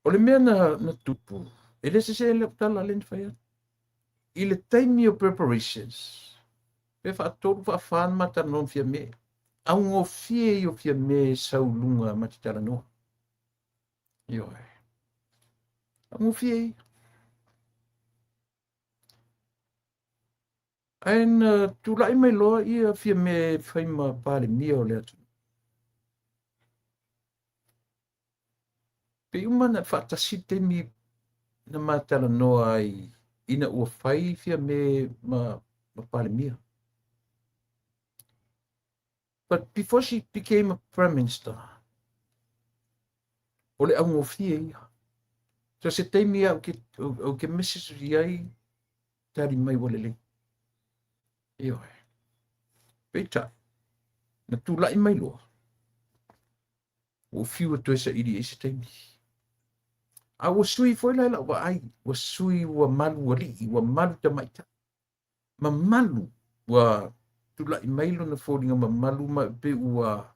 O le mea na tupu, e le sese lau tala lea na fai atu. I le taimi o preparations, pe faatolu faafa na ma talanoa ma Fiame. Augofie ia o Fiame e sau i luga ma te talanoa. Ioe. Augofie ia. Ae na tulai mai loa ia Fiame e fai ma Palemia o le atunuu. Pei uma na faatasi le taimi na ma talanoa ai ina ua fai Fiame ma Palemia. But before she became a prime minister, o le augofie ia. So se taimi au ke, au ke message i ai, tali mai ua lelei. Ioe. Peitai, na tulai mai loa, ua fiu e toe saili ai se taimi. A ua sui foi la i lau vaai, ua sui ua malu alii, ua malu tamaitai. Mamalu, ua tulai mai lona foliga mamalu ma pei ua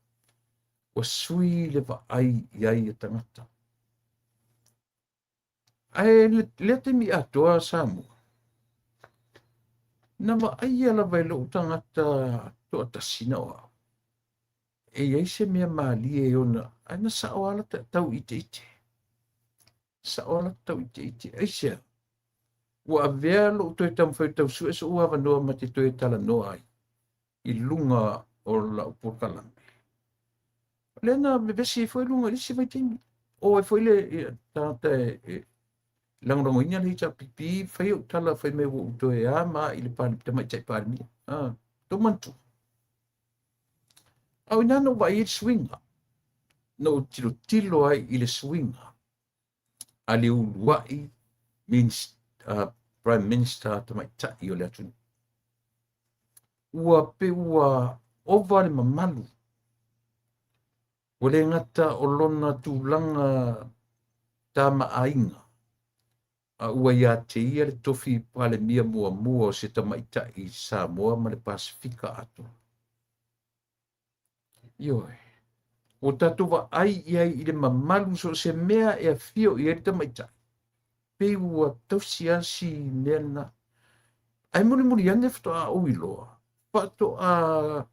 sui le vaai i ai a tagata. Ae lea taimi atoa Samoa, na vaaia lava e lou tagata toatasi na o au, e i ai se mea malie e ona, ae na sao lava lata tau iteite. Sao lava lata tau iteite. Aisea? Ua avea lou toe taumafai e tau sue so'u avanoa ma te toe talanoa ai i luga o lau polokalame. O lea na vevesi ai foi luga i le isi vaitaimi. O ai foi le tagata e lagolagoina le HRPP, fai ou tala fai mai ua ou toe a ma i le tamaitai Palemia. Ah, tou manatua. A o ina na ou vaai ai le suiga, na ou tilotilo ai i le suiga a le uluai Prime Minister tamaitai o le atunuu. Ua pe ua ova le mamalu, ua le gata o lona tulaga tamaaiga, a ua ia te ia le tofi Palemia muamua o se tamaitai i Samoa ma le Pasefika atoa. Ioe. Ua tatou vaai i ai i le mamalu so o se mea e afio i ai le tamaitai, pei ua tausi lava si mea lena. Ae mulimuli ane faatoa ou iloa, faatoa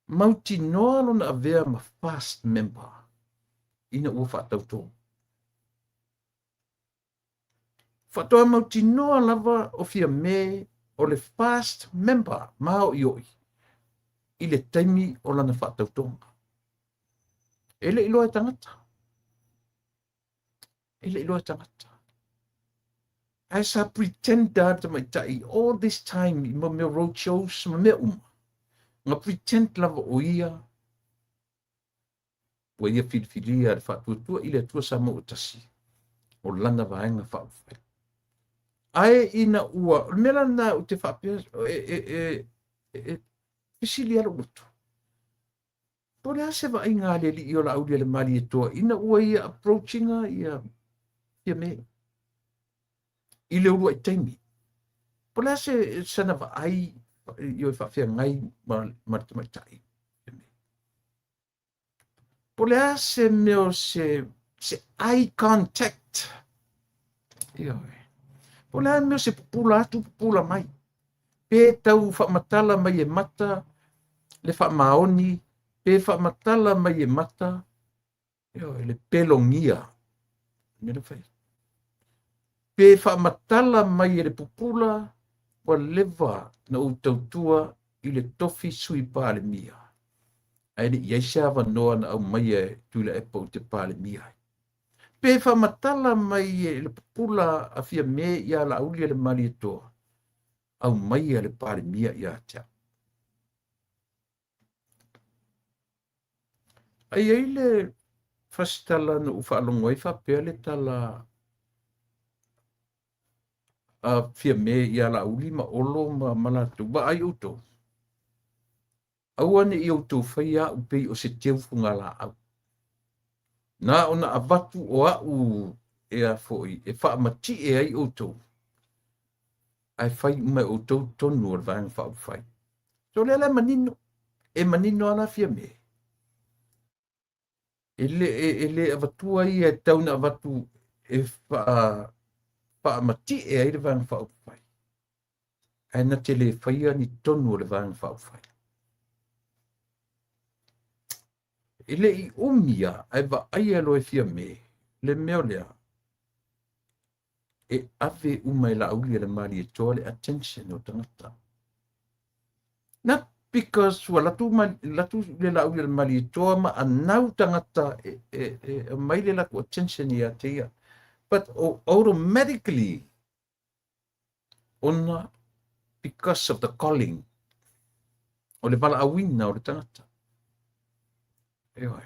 mautinoa lona avea ma first member ina ua faatautō. Faatoa mautinoa lava o Fiame o le first member maoioi i le taimi o lana faatautoga. E le i iloa e tagata. E le i iloa e tagata. Ae sa pretend lava le tamaitai all this time i mea road shows ma mea uma. Na pretend lava o ia ua ia filifilia le Faatuatua i le Atua Samoa ua tasi o lana vaega faaupufai. Ae ina ua, o le mea la lena ou te faapea, e fesili lava lou loto. Po o le a se vaaiga a le alii o Laaulialemalietoa ina ua ia approaching ia Fiame i le uluai taimi. Po o le a se sana vaai i o faafeagai ma le tamaitai. Po o le a se mea o se eye contact. Ioe. Po o le a mea o se pupula atu pupula mai. Pe tau faamatala mai e mata le faamaoni, pe faamatala mai e mata ioe, le pelogia. Mea na fai. Pe faamatala mai e le pupula, ua leva na ou tautua i le tofi sui Palemia. Ae le i ai se avanoa na aumaia e Tuilaepa ou te Palemia ai. Pe faamatala mai e le pupula a Fiame ia Laaulialemalietoa, aumaia le Palemia ia te au. Ai ai le fasitala na ou faalogo ai faapea le tala a Fiame ia Laauli ma Olo ma latou, vaai outou, aua ne i outou faia a'u pei o se teu fugalaau. Na ona avatu o a'u e a foi e faamati'e ai outou, ae fai uma e outou tonu o le Vaega Faaupufai. So lea la e manino, e manino lava la Fiame. E le avatua ia e tau na avatu e faamati'e ai le Vaega Faaupufai, ae na te le faia ni tonu o le Vaega Faaupufai. E le i umi lava, ae vaaia loa e Fiame le mea o lea, e ave uma e Laaulialemalietoa le attention o tagata. Not because ua alu atu le Laaulialemalietoa ma anau tagata e aumai le latou attention ia te ia, but automatically ona because of the calling, o le valaauina o le tagata. Ioe.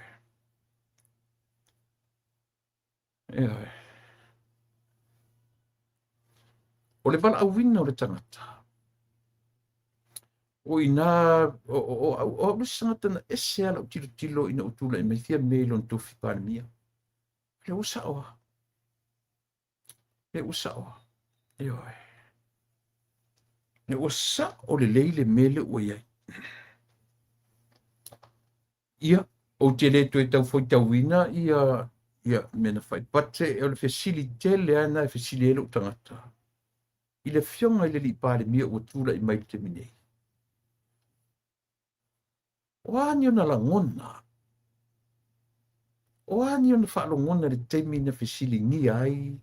Ioe. O le valaauina o le tagata. O ina, o au le isi tagata na ese lava lau tilotilo ina ua tulai mai Fiame i lona tofi Palemia. Lea ua sao lava. Lea ua sao lava. Ioe. Lea ua sao lelei le mea lea ua i ai. Ia, ou te le toe tau faitauina ia mea na fai. But o le fesili tele lava lena e fesili ai lou tagata i le Afioga i le Alii Palemia ua tulai mai i le taimi nei. O a ni ona lagona? O a ni ona faalogona i le taimi na fesiligia ai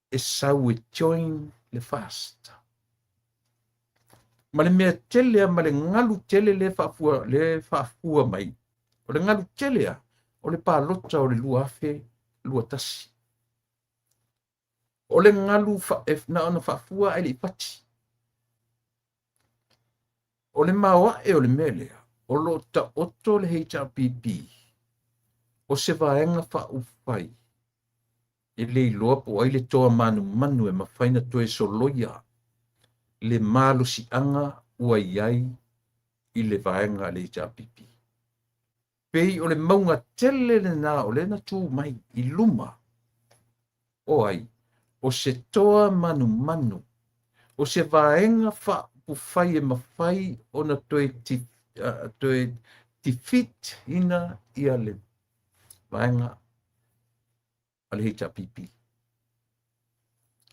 e sau e join le FAST? Ma le mea tele lava, ma le galu tele lea faafua, lea faafua mai, o le galu tele lava, o le palota o le 2021. O le galu na ona faafua ae le i fati. O le maoae o le mea lea, o lo o taoto le HRPP o se vaega faaupufai e le iloa po o ai le toa manumanu e mafai ona toe soloia le malosiaga ua i ai i le vaega a le HRPP. Pei o le mauga tele lena o lea na tu mai i luma o ai, o se toa manumanu, o se vaega faaupufai e mafai ona toe defeat ina ia le vaega a le HRPP.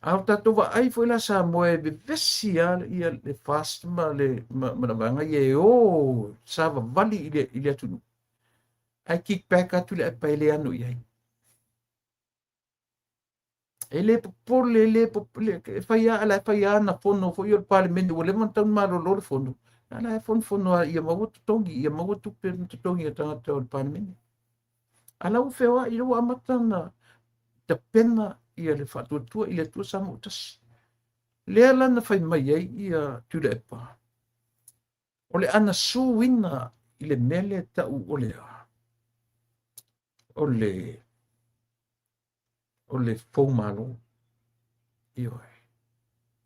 A o tatou vaai foi la Samoa e vevesi lava ia le FAST ma le vaega ia e o savavali i le atunuu, ae kick back atu le aepa e le ano i ai. E le popole, e le popole, e fai lava, la e fai lava ana fono foi o le Palemene, ua leva ona tatau ona malolo le fono, a la e fonofono lava ia maua totogi, ia maua tupe ma totogi a tagata o le Palemene. A la ua feoai, ua amata ona tapena ia le Faatuatua i le Atua Samoa Tasi. Lea la na fai mai ai ia Tuilaepa, o le anasuina i le mea lea tau o le a? O le foumalo. Ioe.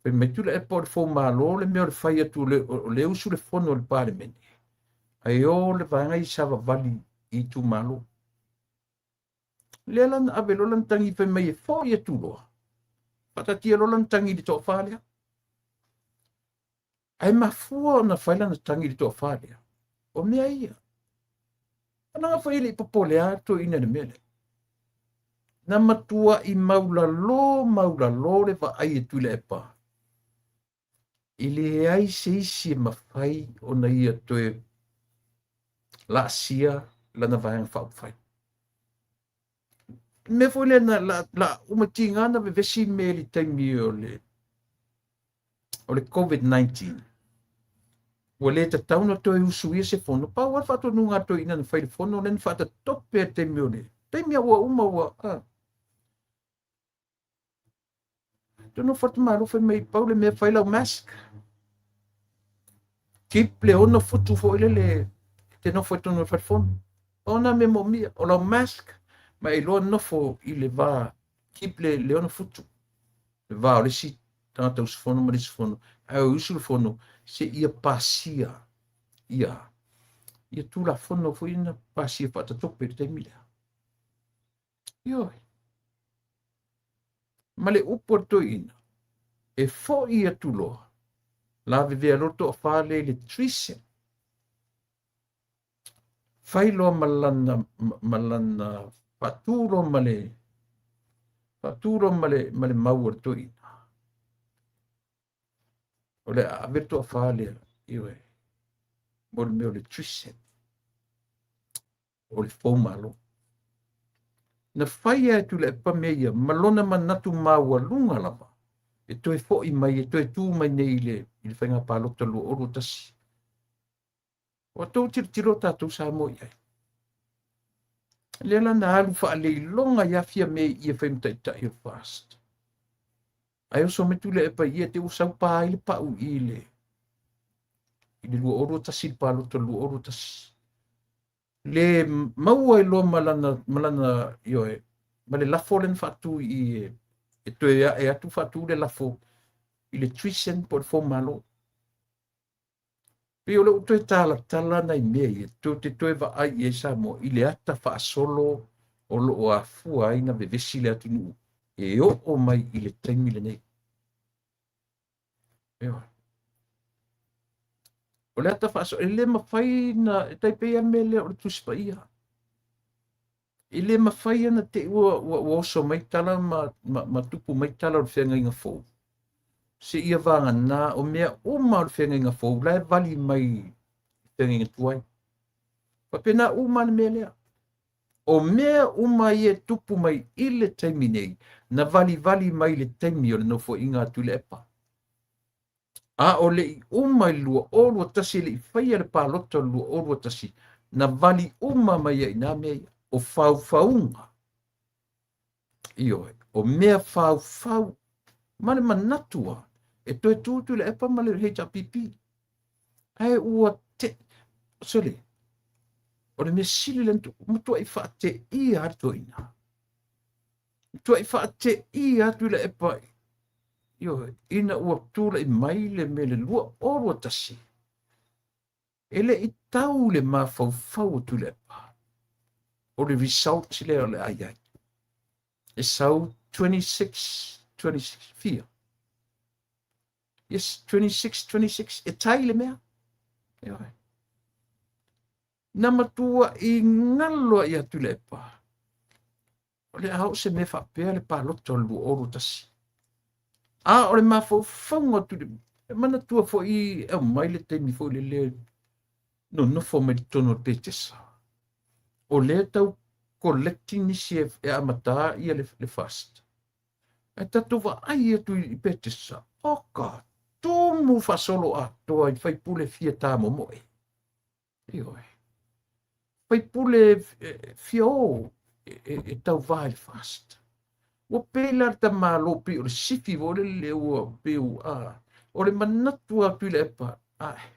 Fai mai Tuilaepa o le foumalo le mea o le fai atu o le usu le fono o le Palemene, ae o le vaega i savavali i itumalo. Lea la na ave loa lana tagi fai mai e foi atu loa. Faataatia loa lana tagi i le toafa lea. Ae mafua ona fai lana tagi i le toafa lea, o mea ia. Leaga foi e le i popole lava toeaiina i le mea lea. Na matuai maulalo maulalo le vaai e Tuilaepa, e leai se isi e mafai ona ia toe laasia lana Vaega Faaupufai. Le mea foi lea na la uma tiga na vevesi mea i le taimi o le COVID-19. Ua le tatau ona toe usuia se fono, pau lava le faatonuga a toeaiina na fai le fono lea na faatatope le taimi o le taimi ua uma ua nofo atu malo fai mai pau le mea fai lau mask. Keep le 6 futu foi lele te nofo i totonu o le fale fono. Pau na mea moomia, o lau mask ma e iloa nofo i le va, keep le 6 futu. Le va o le isi tagata usufono ma le isi usufono. Ae o usu le fono se ia pasia ia tulafono foi na pasia faatatope i le taimi lea. Ioe. Ma le upu a le toeaina, e foi atu loa, lavevea loa toafa lea i le treason. Fai loa ma lana faatu loa ma le Faatu loa ma le mau a le toeaina, o le a ave le toafa lea, ioe, mo le mea o le treason, o le foumalo. Na fai e Tuilaepa mea ia ma lona manatu maualuga lava e toe fo'i mai, e toe tu mai nei i le faiga palota 2021. Ua outou tilotilo tatou Samoa i ai. Lea la na alu faaleiloga ia Fiame i e fai ma taitai o le FAST. Ae oso mai Tuilaepa i ia te ua sau pa ai le pau i le 2021, le palota 2021. Le maua ai loa ma lana, ioe, ma le lafo lea na faatu i e toe ae atu faatu le lafo i le treason po o le foumalo. Pei o lea ua toe talatala nai mea ia, tou te toe vaai i ai Samoa i le ata faasolo o lo o afua ai na vevesi le atunuu e oo mai i le taimi lenei. Ioe. O le ata faasolo, e le mafai na, e tai pei lava le mea lea o le Tusi Paia. E le mafai ona te i ua oso mai tala ma tupu mai tala o le feagaiga fou, seia vagana o mea uma o le feagaiga fou la e vali mai i feagaiga tuai. Faapena uma le mea lea. O mea uma ia e tupu mai i le taimi nei, na valivali mai le taimi o le nofoaiga a Tuilaepa. A o le i uma i le 2021, le i faia le palota o le 2021, na vali uma mai ai nā mea ia. O faufauga. Ioe, o mea faufau ma le manatu e toe tu Tuilaepa ma le HRPP. Ae ua te, sole, o le mea sili lea matuai faateia lava le toeaina. Matuai faateia Tuilaepa, ioe, ina ua tulai mai le mea le 2021, e le i tau le mafaufau o Tuilaepa o le result lea o le a i ai. E sau 26, 26, fia? Yes, 26, 26, e tai le mea. Ioe. Na matua i galo ia Tuilaepa o le a oo se mea faapea le palota o le 2021. A o le mafaufauga o Tuilaepa, e manatua foi e aumai le taimi foi lele nonofo mai totonu o le Petesa. O lea tau collecting nisi e amata ia le FAST. E tatou vaai atu i Petesa, oka, tumu faasolo atoa i faipule fia tamomoe. Ioe. Faipule fia o e tauvā i le FAST. Ua pei la le tamalo pei o le sifi foi lele ua pei o le manatu atu i le epa. Ai.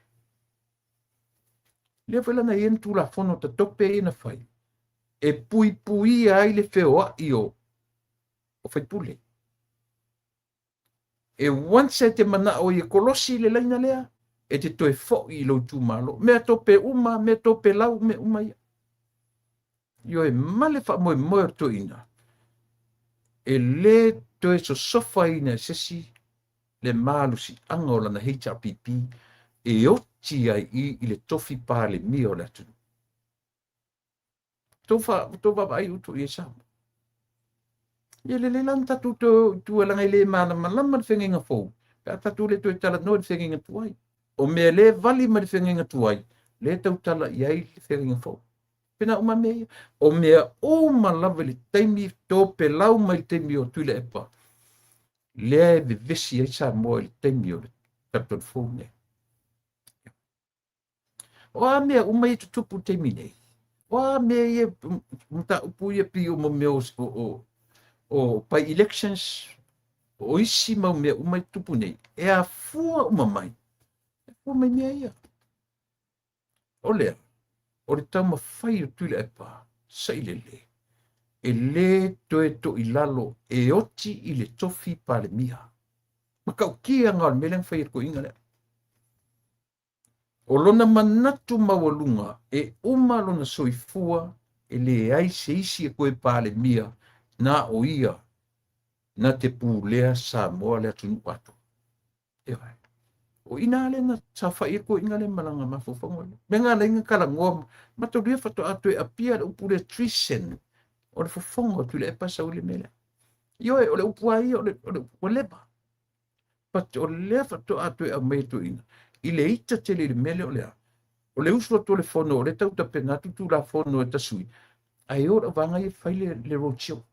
Lea foi lana ia na tulafono tatope ia na fai e puipuia ai le feoai o faipule. E once e te manao i e kolosi le laina lea, e te toe foi i lou itumalo. Mea tope uma, mea tope lau, mea uma ia. Ioe, ma le faamoemoe o le toeaina, e le toe sosofaina e se isi le malosiaga o lana HRPP e oti ai i le tofi Palemia o le atunuu. Tou vaavaai utu i ai Samoa. Ia lelei la na tatou toe tua leaga e le malamalama le feagaiga fou, pe a tatou le toe talanoa i le feagaiga tuai. O mea le vali mai le feagaiga tuai, le tautala i ai le feagaiga fou. Pena uma mea ia. O mea uma lava i le taimi topelau mai le taimi o Tuilaepa, lea e vevesi ai Samoa i le taimi o le tatou fou nei. O a mea uma ia tutupu i le taimi nei, o a mea ia mataupu ia pei o mea o by elections, o isi mau mea uma i tutupu nei, e afua uma mai, e afua mai mea ia. O lea, o le taumafai o Tuilaepa, sailele, e le toe toilalo e oti i le tofi Palemia. Matautia lena o le mea lea na fai e le toeaina lea. O lona manatu maualuga e uma lona soifua e leai se isi e toe Palemia na o ia na te pulea Samoa le atunuu atoa. Ioe. O ina lea na saofai ai toeaina lea ma lana mafaufauga lea. Mea na ala ai na talanoa matalia faatoa toe apia le upu lea treason o le fofoga o Tuilaepa sau i le mea lea. Ioe, o le upu lava ia, o le, o le upu ua leva. But o lea faatoa toe aumai e toeaiina i le ita tele i le mea lea o le a? O le usu atu o le fono, o lea e tau tapena atu Tulafono e tasui, ae o le auvaega ia e fai le, le road show.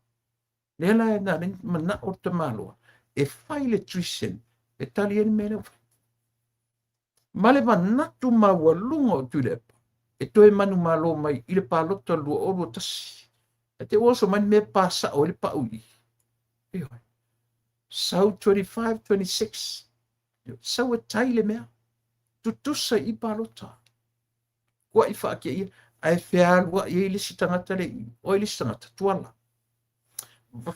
Lea la e na alai manao le tamaloa e fai le tuition e tali ai le mea lea ua fai. Ma le manatu maualuga o Tuilaepa e toe manumalo mai i le palota 2021. Ae te ua oso mai le mea e pa sao ai le pau i i. Ioe. Sau 25, 26. Sau e tai le mea. Tutusa i palota. Kuai faakeia ae fealuai ai le isi tagata le i. O ai le isi tagata? Tuala.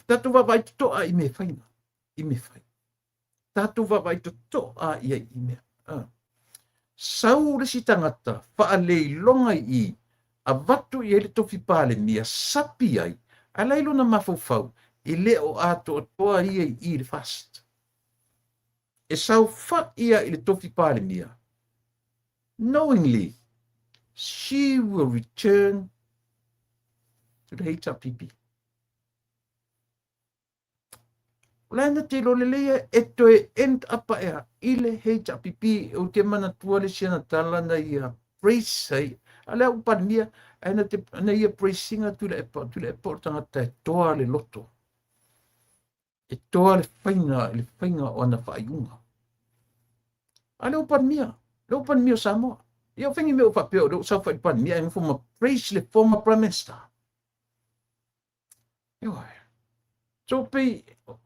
Tatou vaavaai totoa i mea faina. I mea fai. Tatou vaavaai totoa i ai i mea. Ah. Sau le isi tagata faaleiloga i i, avatu i ai le tofi Palemia, sapi ai, ae la i lona mafaufau, e le o atoatoa ia i i le FAST. E saofai ia i le tofi Palemia, knowingly she will return to the HRPP. O la e na te iloa lelei e, e toe end up ea i le HRPP. Ou te manatua le isi ana tala na ia praise ai. A lea ua Palemia, ae na te, na ia praise inga Tuilaepa, Tuilaepa o le tagata e toa le loto. E toa le faiga, le faiga o ana faaiuga. A lea ua Palemia, lea ua Palemia o Samoa. Ia o fengi mea ua faapea o lea ua saofai i le Palemia ae nofo ma praise le former Prime Minister. Ioe. So pei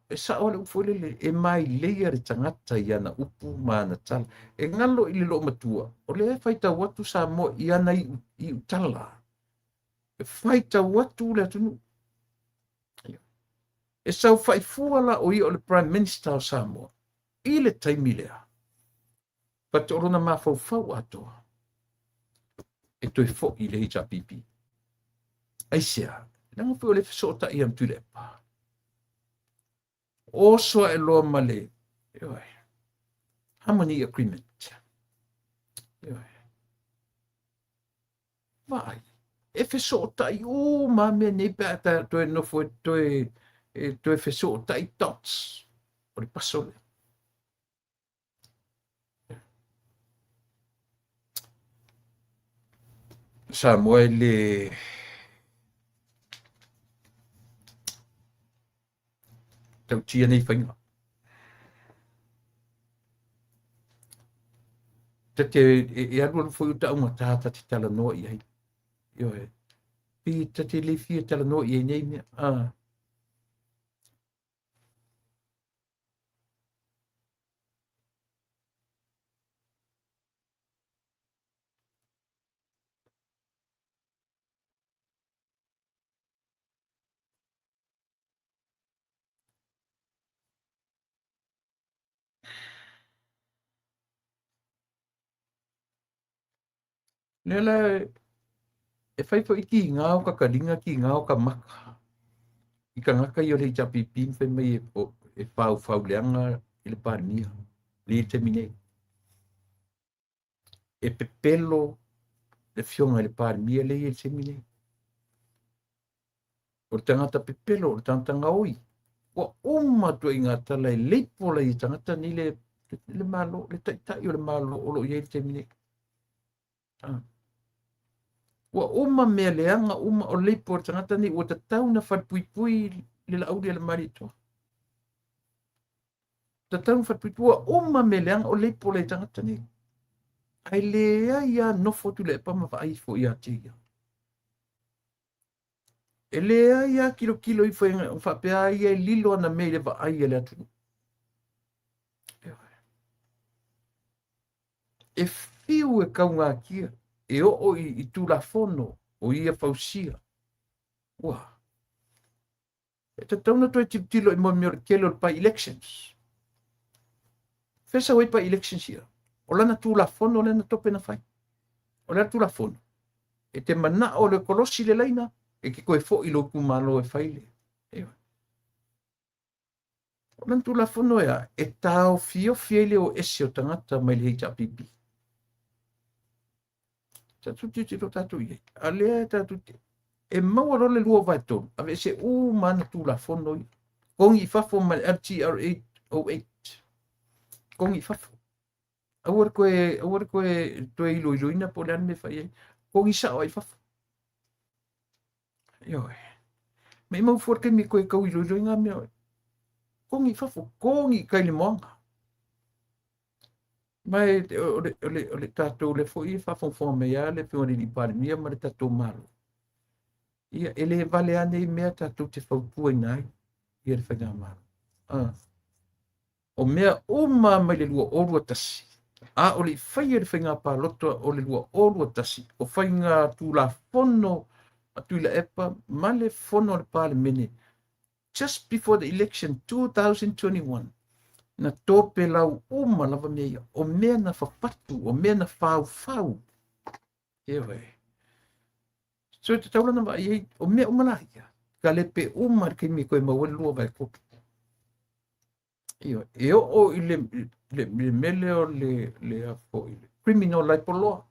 e sao le upu foi lele, e maileia le tagata i ana upu ma ana tala. E galo i le loomatua, o lea e faitau atu Samoa i ana iu, iu tala. E faitau atu le atunuu. E saofai fua la o ia o le Prime Minister o Samoa i le taimi lea. But o lona mafaufau atoa e toe foi i le HRPP. Aisea? Leaga foi o le fesootai ia ma Tuilaepa. Oso ae loa ma le ioe, Harmony Agreement. Ioe. Vaai, e fesootai uma mea nei pe a ta toe nofo e toe, e toe fesootai dots o le paso lea. Samoa e le tautia nei faiga. Ta te, e, e alualu foi o taugata ta te talanoa i ai. Ioe. Pi ta te le fia talanoa i ai nei mea. Ah. Lea la e fai foi ki ngā o ka kalinga, ki ngā o ka maka. I ka ngaka i o le HRPP, fai mai e, o, e whau whau leanga i le Palemia, le i te nei. E pepelo le fionga i le Palemia le i te nei. O le tagata pepelo, o le tagata gaoi. Ua uma atu ai ngā tala e leipola i tagata nei le, le malo, le taitai o le malo o lo o i ai le taimi nei. Ah. Ua uma mea leaga uma o leipo o le tagata nei, ua tatau na falepuipui le Laauli a le Malietoa. Tatau na falepuipui, ua uma mea leaga o leipo le tagata nei. Ae leai lava nofo Tuilaepa ma vaai ifo ia te ia. E leai lava kilokilo ifo e faapea a ia e lilo ana mea i le vaai a le atunuu. E fiu e kaugatia, e oo i, i Tulafono o ia fausia. Ua. E tatau na toe tilotilo i mea o le tele o le by-elections. Fea sau ai by-elections ia? O lana Tulafono lea na tope na fai. O le Tulafono. E te manao le kolosi le laina, e ke koe fo'i lou itumalo e fai le. Ioe. O lana Tulafono e a, e taofiofi ai le o ese o tagata mai le HRPP. Tatou tilotilo tatou i ai. A lea tatou te, e maua loa le 2/3, aveese uma ana Tulafono ia. Kogi i fafo ma le LTRA 08. Kogi i fafo. Aua le toe, aua le toe, toe iloiloina po o le a le mea e fai ai. Kogi sao ai i fafo. Ioe. Maimau fua le taimi e toe tau iloiloina ngā mea. Kogi i fafo, kogi i tai le moana. Ma e, o le, o le, o le tatou lea foi e faafogafoga mai lava le Afioga i le Alii Palemia ma le tatou Malo. Ia, e le vale lava nei mea tatou te fautuaina ai ia le faigamalo. Ah. O mea uma mai le 2021, a o le i faia le faiga palota o le 2021, o faiga tulafono a Tuilaepa ma le fono a le Palemene just before the election 2021, na topelau uma lava mea ia. O mea na fafatu, o mea na faufau. Ioe. So e tatau la ona vaai ai, o mea uma la ia, talepe uma le taimi e toe maua ai le 2/3. Ioe. E oo i le, le, le mea lea o le, le a foi, le criminal libel law.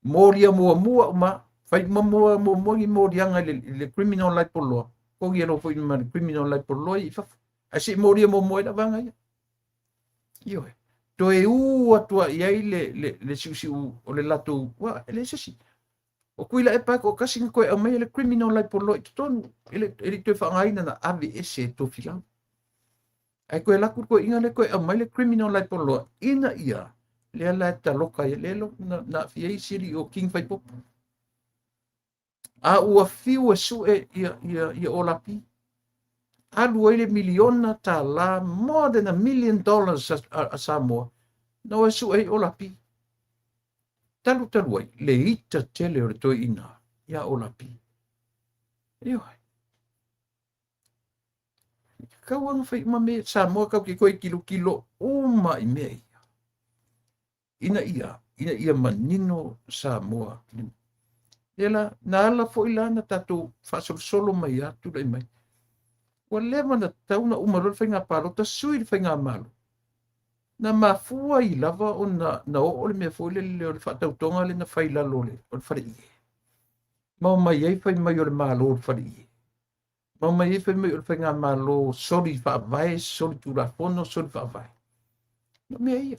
Molia muamua uma, fai uma mua muamua ni moliaga i le, i le criminal libel law. Kogi e loa foi ma le criminal libel law i fafo. Ae se i molia muamua ai la vaega ia. Ioe. Toe ū atu ai i ai le, le, le siusiu o le latou, ua, e leai se isi. O Tuilaepa e toatasi na toe aumaia le criminal libel law i totonu, e le, e le i toe faaaogaina na ave ese e Tofilau. Ae toe alu atu le toeaina lea toe aumai le criminal libel law ina ia lea la e taloka ai, lea na, na aafia ai isi alii o King Faipopo. A ua fiu e sue ia, ia, ia Olapi, alu ai le miliona tālā, more than $1 million a, a Samoa, na o e sue ai Olapi. Talu talu ai, le ita tele o le toeaina ia Olapi. Ioe. Tatau lava ona fai uma mea Samoa tatou te toe tilotilo uma i mea ia. Ina ia, ina ia manino Samoa. Ia la, na ala foi la na tatou faasolosolo mai a tulai mai. Ua leva na tatau na uma loa le faiga palota, sui le faigamalo. Na mafua ai lava ona na oo le mea foi lele o le faatautoga lea na fai i lalo o le, o le faleie. Ma omai ai fai mai o le Malo o le faleie. Ma omai ai fai mai o le faigamalo soli faavae, soli tulafono, soli faavae. O mea ia.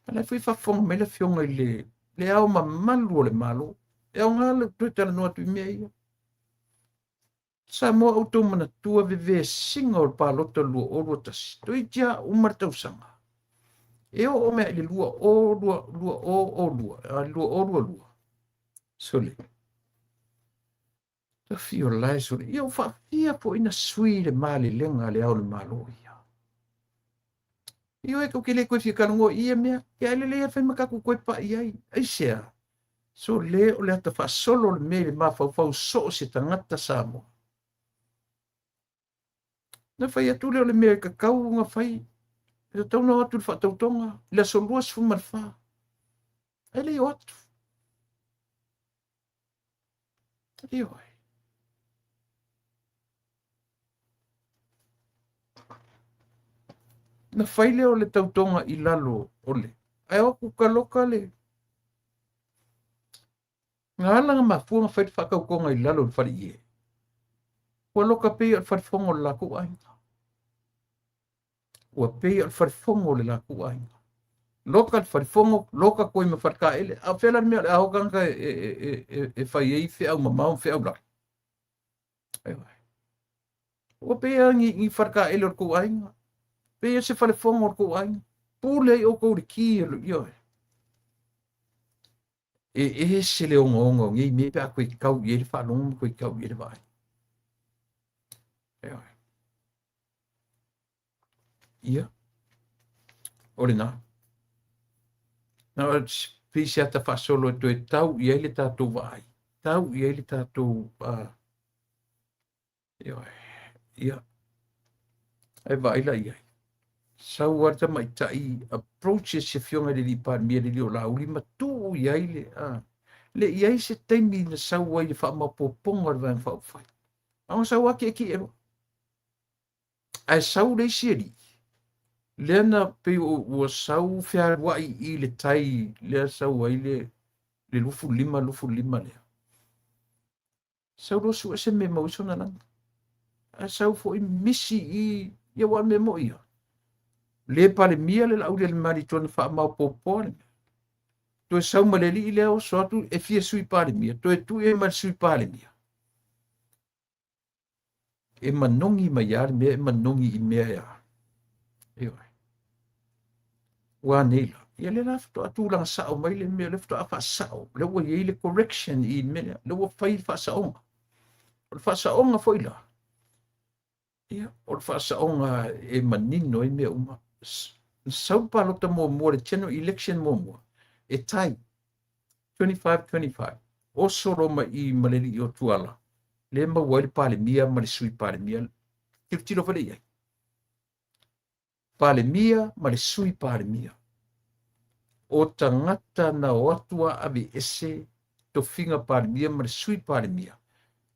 A la foi faafofoga mai le afioga i le, le ao mamalu o le Malo. E aoga le toe talanoa atu i mea ia. Samoa outou manatua vevesiga o le palota 2021. Toeitiiti lava uma le tausaga. E oo mai i le 2022, 2022. Sole. Tafi o lae sole. Ia ua faafia foi na sui le malelega a le ao o le Malo ia. Ioe, tou te le toe fia talanoa i ia mea. Ia ae lelei lava fai ma tatou toe pai ai. Aisea? Sole o le ata faasolo o le mea i le mafaufau so o se tagata Samoa. Na fai atu lea o le mea e tatau ona fai, e tatau ona o atu i le faatautoga i le aso 24. Ae le i o atu. Ioe. Na fai lea o le tautoga i lalo o le, ae o atu taloka le, Na ala na mafua ona fai le faatautoga i lalo o le faleie, ua loka pei o le falefono o le latou aiga. Ua pei o le falefono o le latou aiga. Loka le falefono, loka koe ma faletaele. A o fea la le mea o le a o tagata e, e, e, e, e fai ai feau mamao ma feau lalo? Ioe. Ua pei lava ni, ni faletaele o le tou aiga. Pei lava se falefono o le tou aiga. Pule ai outou i le ki, ioe. E ese le ogaoga o nei mea pe a toe tau i ai le faalogo ma toe tau i ai le vaai. Ioe. Ia, o lena. Na o pei se ata faasolo e toe tau i ai le tatou vaai, tau i ai le tatou Ioe. Ia. Ae vaai la i ai. Sau lava le tamaitai approach se afioga i le alii Palemia le alii o Laauli ma tuu i ai le, a, le i ai se taimi na sau ai le faamaopoopoga o le Vaega Faaupufai. A ona sau lava tietie loa. Ae sau le isi alii, lea na pei ua sau fealuai i le tai lea sau ai le, le 25, 25 lea. Sau loa sue se mea e maua ai sona lagi. Ae sau foi misi i ia ua mea moi ia. Le Palemia le Laaulialemalietoa na faamaopoopoa le mea. Toe sau ma le alii lea oso atu e fia Sui Palemia, toe tuu i ai ma le Sui Palemia. E manogi mai lava le mea e manogi i mea e a. Ioe. Ua nei la. Ia lea la faatoa tulaga sao mai le mea, lea faatoa faasao. Lea ua i ai le correction i le mea lea. Lea ua fai le faasaoga. O le faasaoga foi la, ia, o le faasaoga e manino ai mea uma. Na sau le palota muamua, le general election muamua, e tai 25-25. Oso loa mai i ma le alii o Tuala, lea e maua ai le Palemia ma le Sui Palemia. Tilotilo foi lea i ai. Palemia ma le Sui Palemia. O tagata na o atu a aveese tofiga Palemia ma le Sui Palemia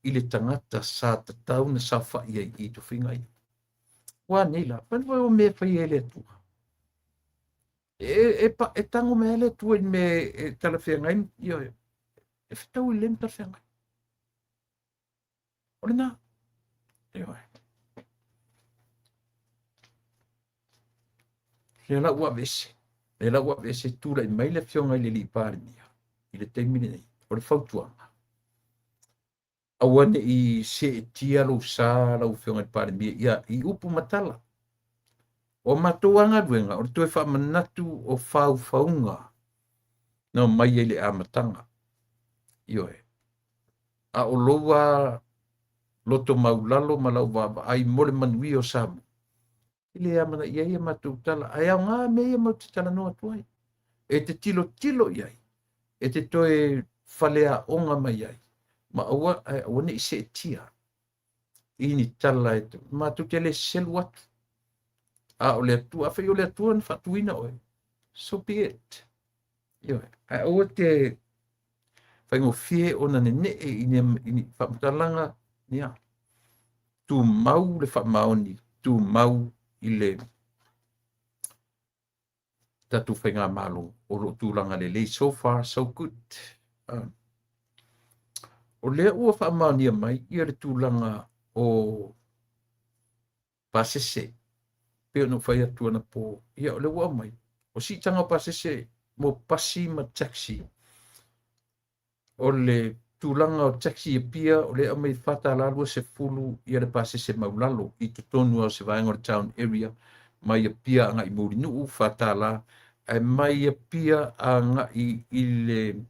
i le tagata sa tatau na saofai ai i tofiga ia. Ua nei la, fai foi o mea e faia e le Atua. E tago mai lava le Atua i le mea e talafeagai, ia, e fetau i le ma talafeagai. O lena. Ioe. Lea la ua aveese. Lea la ua aveese tulai mai le afioga i le alii Palemia i le taimi lenei. O le fautuaga, aua ne i seetia lou sa lau afioga i le Palemia ia i upu ma tala. O a matou lava galuega, o le toe faamanatu o faufauga na omai ai i le amataga. Ioe. A o lou lava loto maulalo ma lau vaavaai mo le manuia o Samoa, e le amanaia ai a matou tala, ae aoga mea ia matou te talanoa atu ai. E te tilotilo i ai, e te toe faleaoga mai ai, ma aua, ae aua ne i seetia i ni tala e matou te le selu atu. A o le Atua, afai o le Atua na faatuina oe, so be it. Ioe, ae aua te faigofie ona nenee i ni faamatalaga, ia, tumau le faamaoni, tumau i le tatou faigamalo o lo o tulaga lelei, so far so good. O lea ua faamaonia mai ia le tulaga o pasese, pei ona ou fai atu anapo, ia o lea ua aumai, o siitaga o pasese mo pasi ma taxi. O le tulaga o taxi i Apia, o lea e aumai e $4.20 ia le pasese maulalo i totonu o se vaega o le town area, mai Apia agai i Mulinuu, $4, ae mai Apia agai i le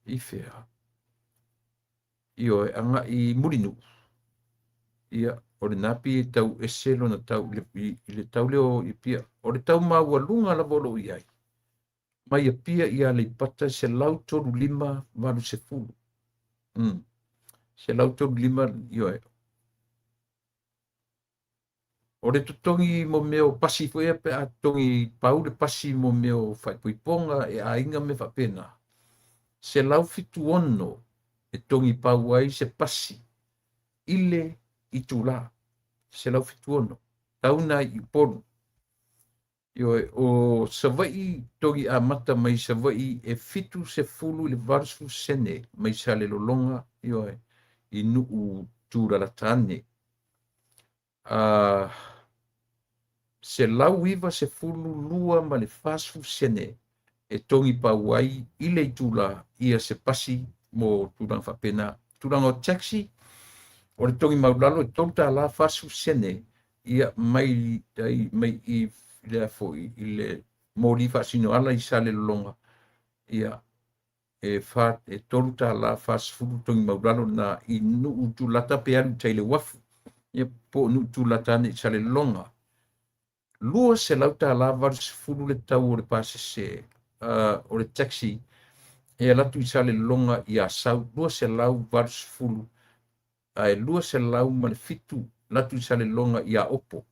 i fea? Ioe, agai i Mulinuu, ia, o lena pei e tau ese lona tau i le tau lea o Apia. O le tau maualuga lava o lo o i ai, mai Apia i Aleipata, $135.80. 135, ioe. O le totogi mo mea o pasi foi ia pe a totogi pau le pasi mo mea o faaipoipoga e aiga ma mea faapena, 176 e togi pau ai se pasi i le itula, 176, tau na i Upolu. Ioe, o Savaii togi amata mai Savaii e 70 i le 80 sene mai Salelologa, ioe, i nuu tulalata ane. 192 ma le 40 sene e togi pau ai i le itula ia se pasi mo tulaga faapena. Tulaga o taxi, o le togi maulalo e $3.40 sene ia mai mai i le foi i le moli faasino ala i Salelologa, ia e fa e $3.40 togi maulalo na i nuu tulata pe alu i tai le uafu, ia po o nuu tulata ane i Salelologa. $280 le tau o le pasese o le taxi e alu atu i Salelologa i Asau, 280, ae 207 latu i Salelologa i Aopo.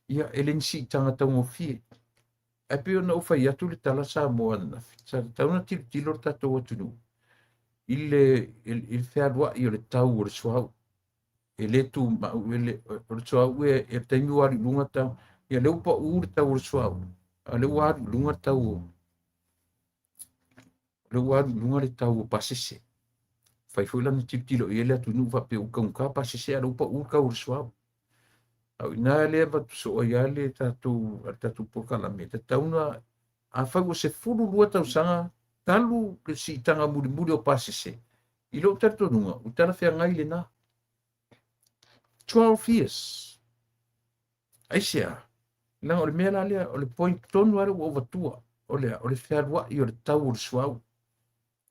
Ia, e le ni siitaga taugofie. Ae pei ona ou fai atu le tala Samoa ananafi, sa tatau ona tilotilo le tatou atunuu i le fealuai o le tau o le suauu. E le tumau, o le suauu e le taimi ua alu i luga tau, ia lea ua pau le tau o le suauu, a lea ua alu i luga le tau o, lea ua alu i luga le tau o pasese. Mafai foi la ona tilotilo i ai le atunuu faapea ua taugata pasese a o lea ua pau le tau o le suauu. A o i ina lea e avatu soo ai lava le tatou polokalame, e tatau ona, afai ua 12 tausaga talu le siitaga mulimuli o pasese, i lou talitonuga, ua talafeagai lena. 12 years. Aisea? Leaga o le mea la lea, o le point tonu lava lea ua ou avatua, o le a? O le fealuai o le tau o le suauu.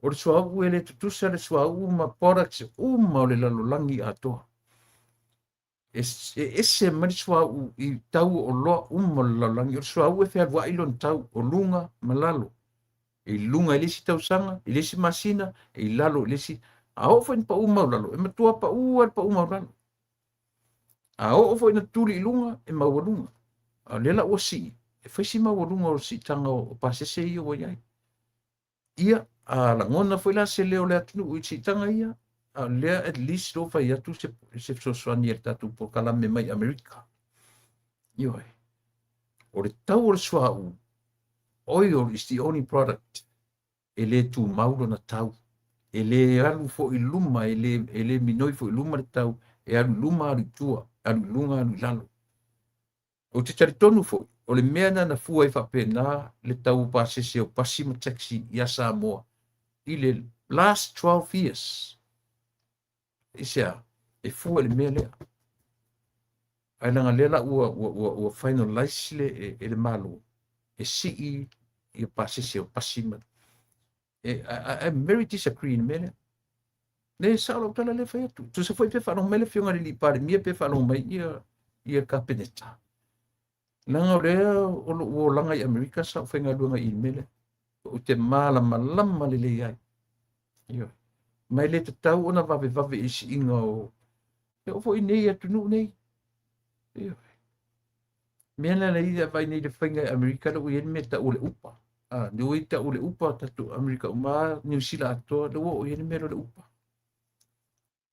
O le suauu e le tutusa le suauu ma products uma o le lalolagi atoa. E ese mai le suauu i tau o oloa uma o le lalolagi. O le suauu e fealuai lona tau o luga ma lalo. E i luga i le isi tausaga, i le isi masina, e i lalo i le isi. A oo foi ina pau maualalo, e matua pau lava le pau maualalo. A oo foi ina tuli i luga, e maualuga. A o lea la ua sii, e fai si maualuga o le siitaga o pasese ia ua i ai. Ia, a lagona foi la se leo o le atunuu i siitaga ia, a o lea at least ua fai atu se fesoasoani a le tatou polokalame mai Amerika. Ioe. O le tau o le suauu, oil is the only product e le tumau lona tau. E le alu foi i luma, e le minoi foi i luma le tau, e alu i luma alu i tua, alu i luga alu i lalo. Ou te talitonu foi, o le mea lena na fua ai faapena le tau o pasese o pasi ma taxi ia Samoa i le last 12 years. Aisea? E fua i le mea lea. Ae leaga lea la ua finalize le e le Malo e sii ia pasese o pasi ma I'm very disagree i le mea lea. Le sao lau tala lea fai atu. Tusa foi pe faalogo mai le Afioga i le alii Palemia pe faalogo mai ia le Kapeneta. Leaga o lea o lou olaga i Amerika sa ou faigaluega i le mea lea. Ou te malamalama lelei ai. Ioe. Ma e le tatau ona vavevave i siiga o e oo foi nei i atunuu nei. Ioe. Mea lea na ia vaai nei le faiga i Amerika lea ua i ai le mea tau o le upa. A, lea ua i tau o le upa tatou Amerika uma, Niu Sila atoa, lea ua oo i ai le mea lea o le upa.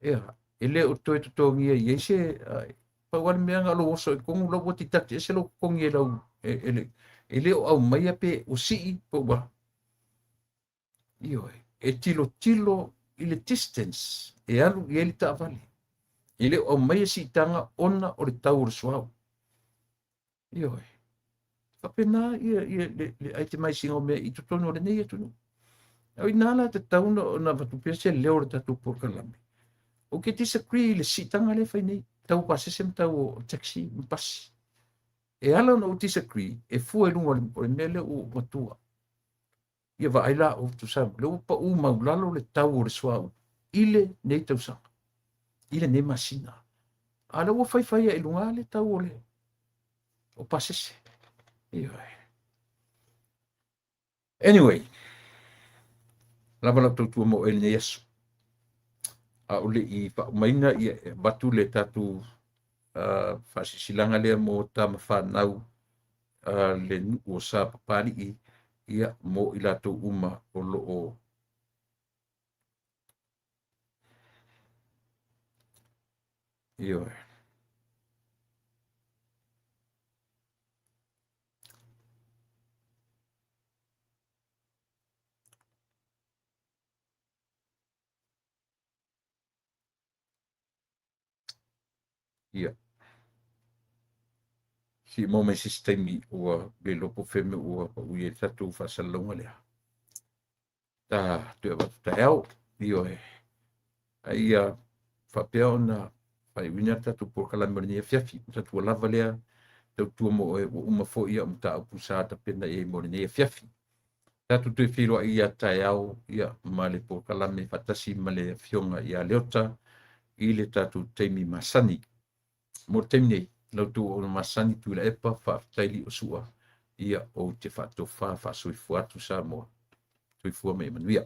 Ia, e le o toe totogia i ai se, pau lava le mea na o lou oso i totonu, la ua deduct ese lou totogi e lau, e le o aumaia pe ua sii pe ua. Ioe, e tilotilo i le distance e alu i ai le taavale. E le o aumaia siitaga ona o le tau o le suauu. Ioe. Faapena ia le itemize ina o mea i totonu o lenei atunuu. O i ina la e tatau ona avatu pea se leo o le tatou polokalame. Ou te disagree i le siitaga lea e fai nei, tau o pasese ma tau o taxi ma pasi. E ala ona ou disagree, e fua i luga o le mea lea ua matua. Ia vaai la outou Samoa, lea ua pau maulalo le tau o le suauu i lenei tausaga, i lenei masina. A o lea ua faifai i luga le tau o le o pasese. Ioe. Anyway, lava lau tautua mo oe i lenei aso. A o le i faaumaina ia e avatu le tatou faasilasilaga lea mo tama fanau a le nuu o Sapapalii ia mo i latou uma o lo o ioe. Ia. Si maua mai se isi taimi ua le iloa po o fea mea ua pau i ai le tatou faasalalauga lea. Ta toe avatu taeao. Ioe. A ia faapea ona faaiuina le tatou polokalame o lenei afiafi. Manatu ua lava lea tautua mo oe ua uma foi au mataupu sa tapena i ai mo lenei afiafi. Tatou toe feiloai ia taeao ia ma le polokalame faatasi ma le Afioga ia Leota i le tatou taimi masani. Mo le taimi nei, la outou auauna masani Tuilaepa, faafetai Liosua, ia ou te faatofa faasoifua atu Samoa. Soifua ma ia manuia.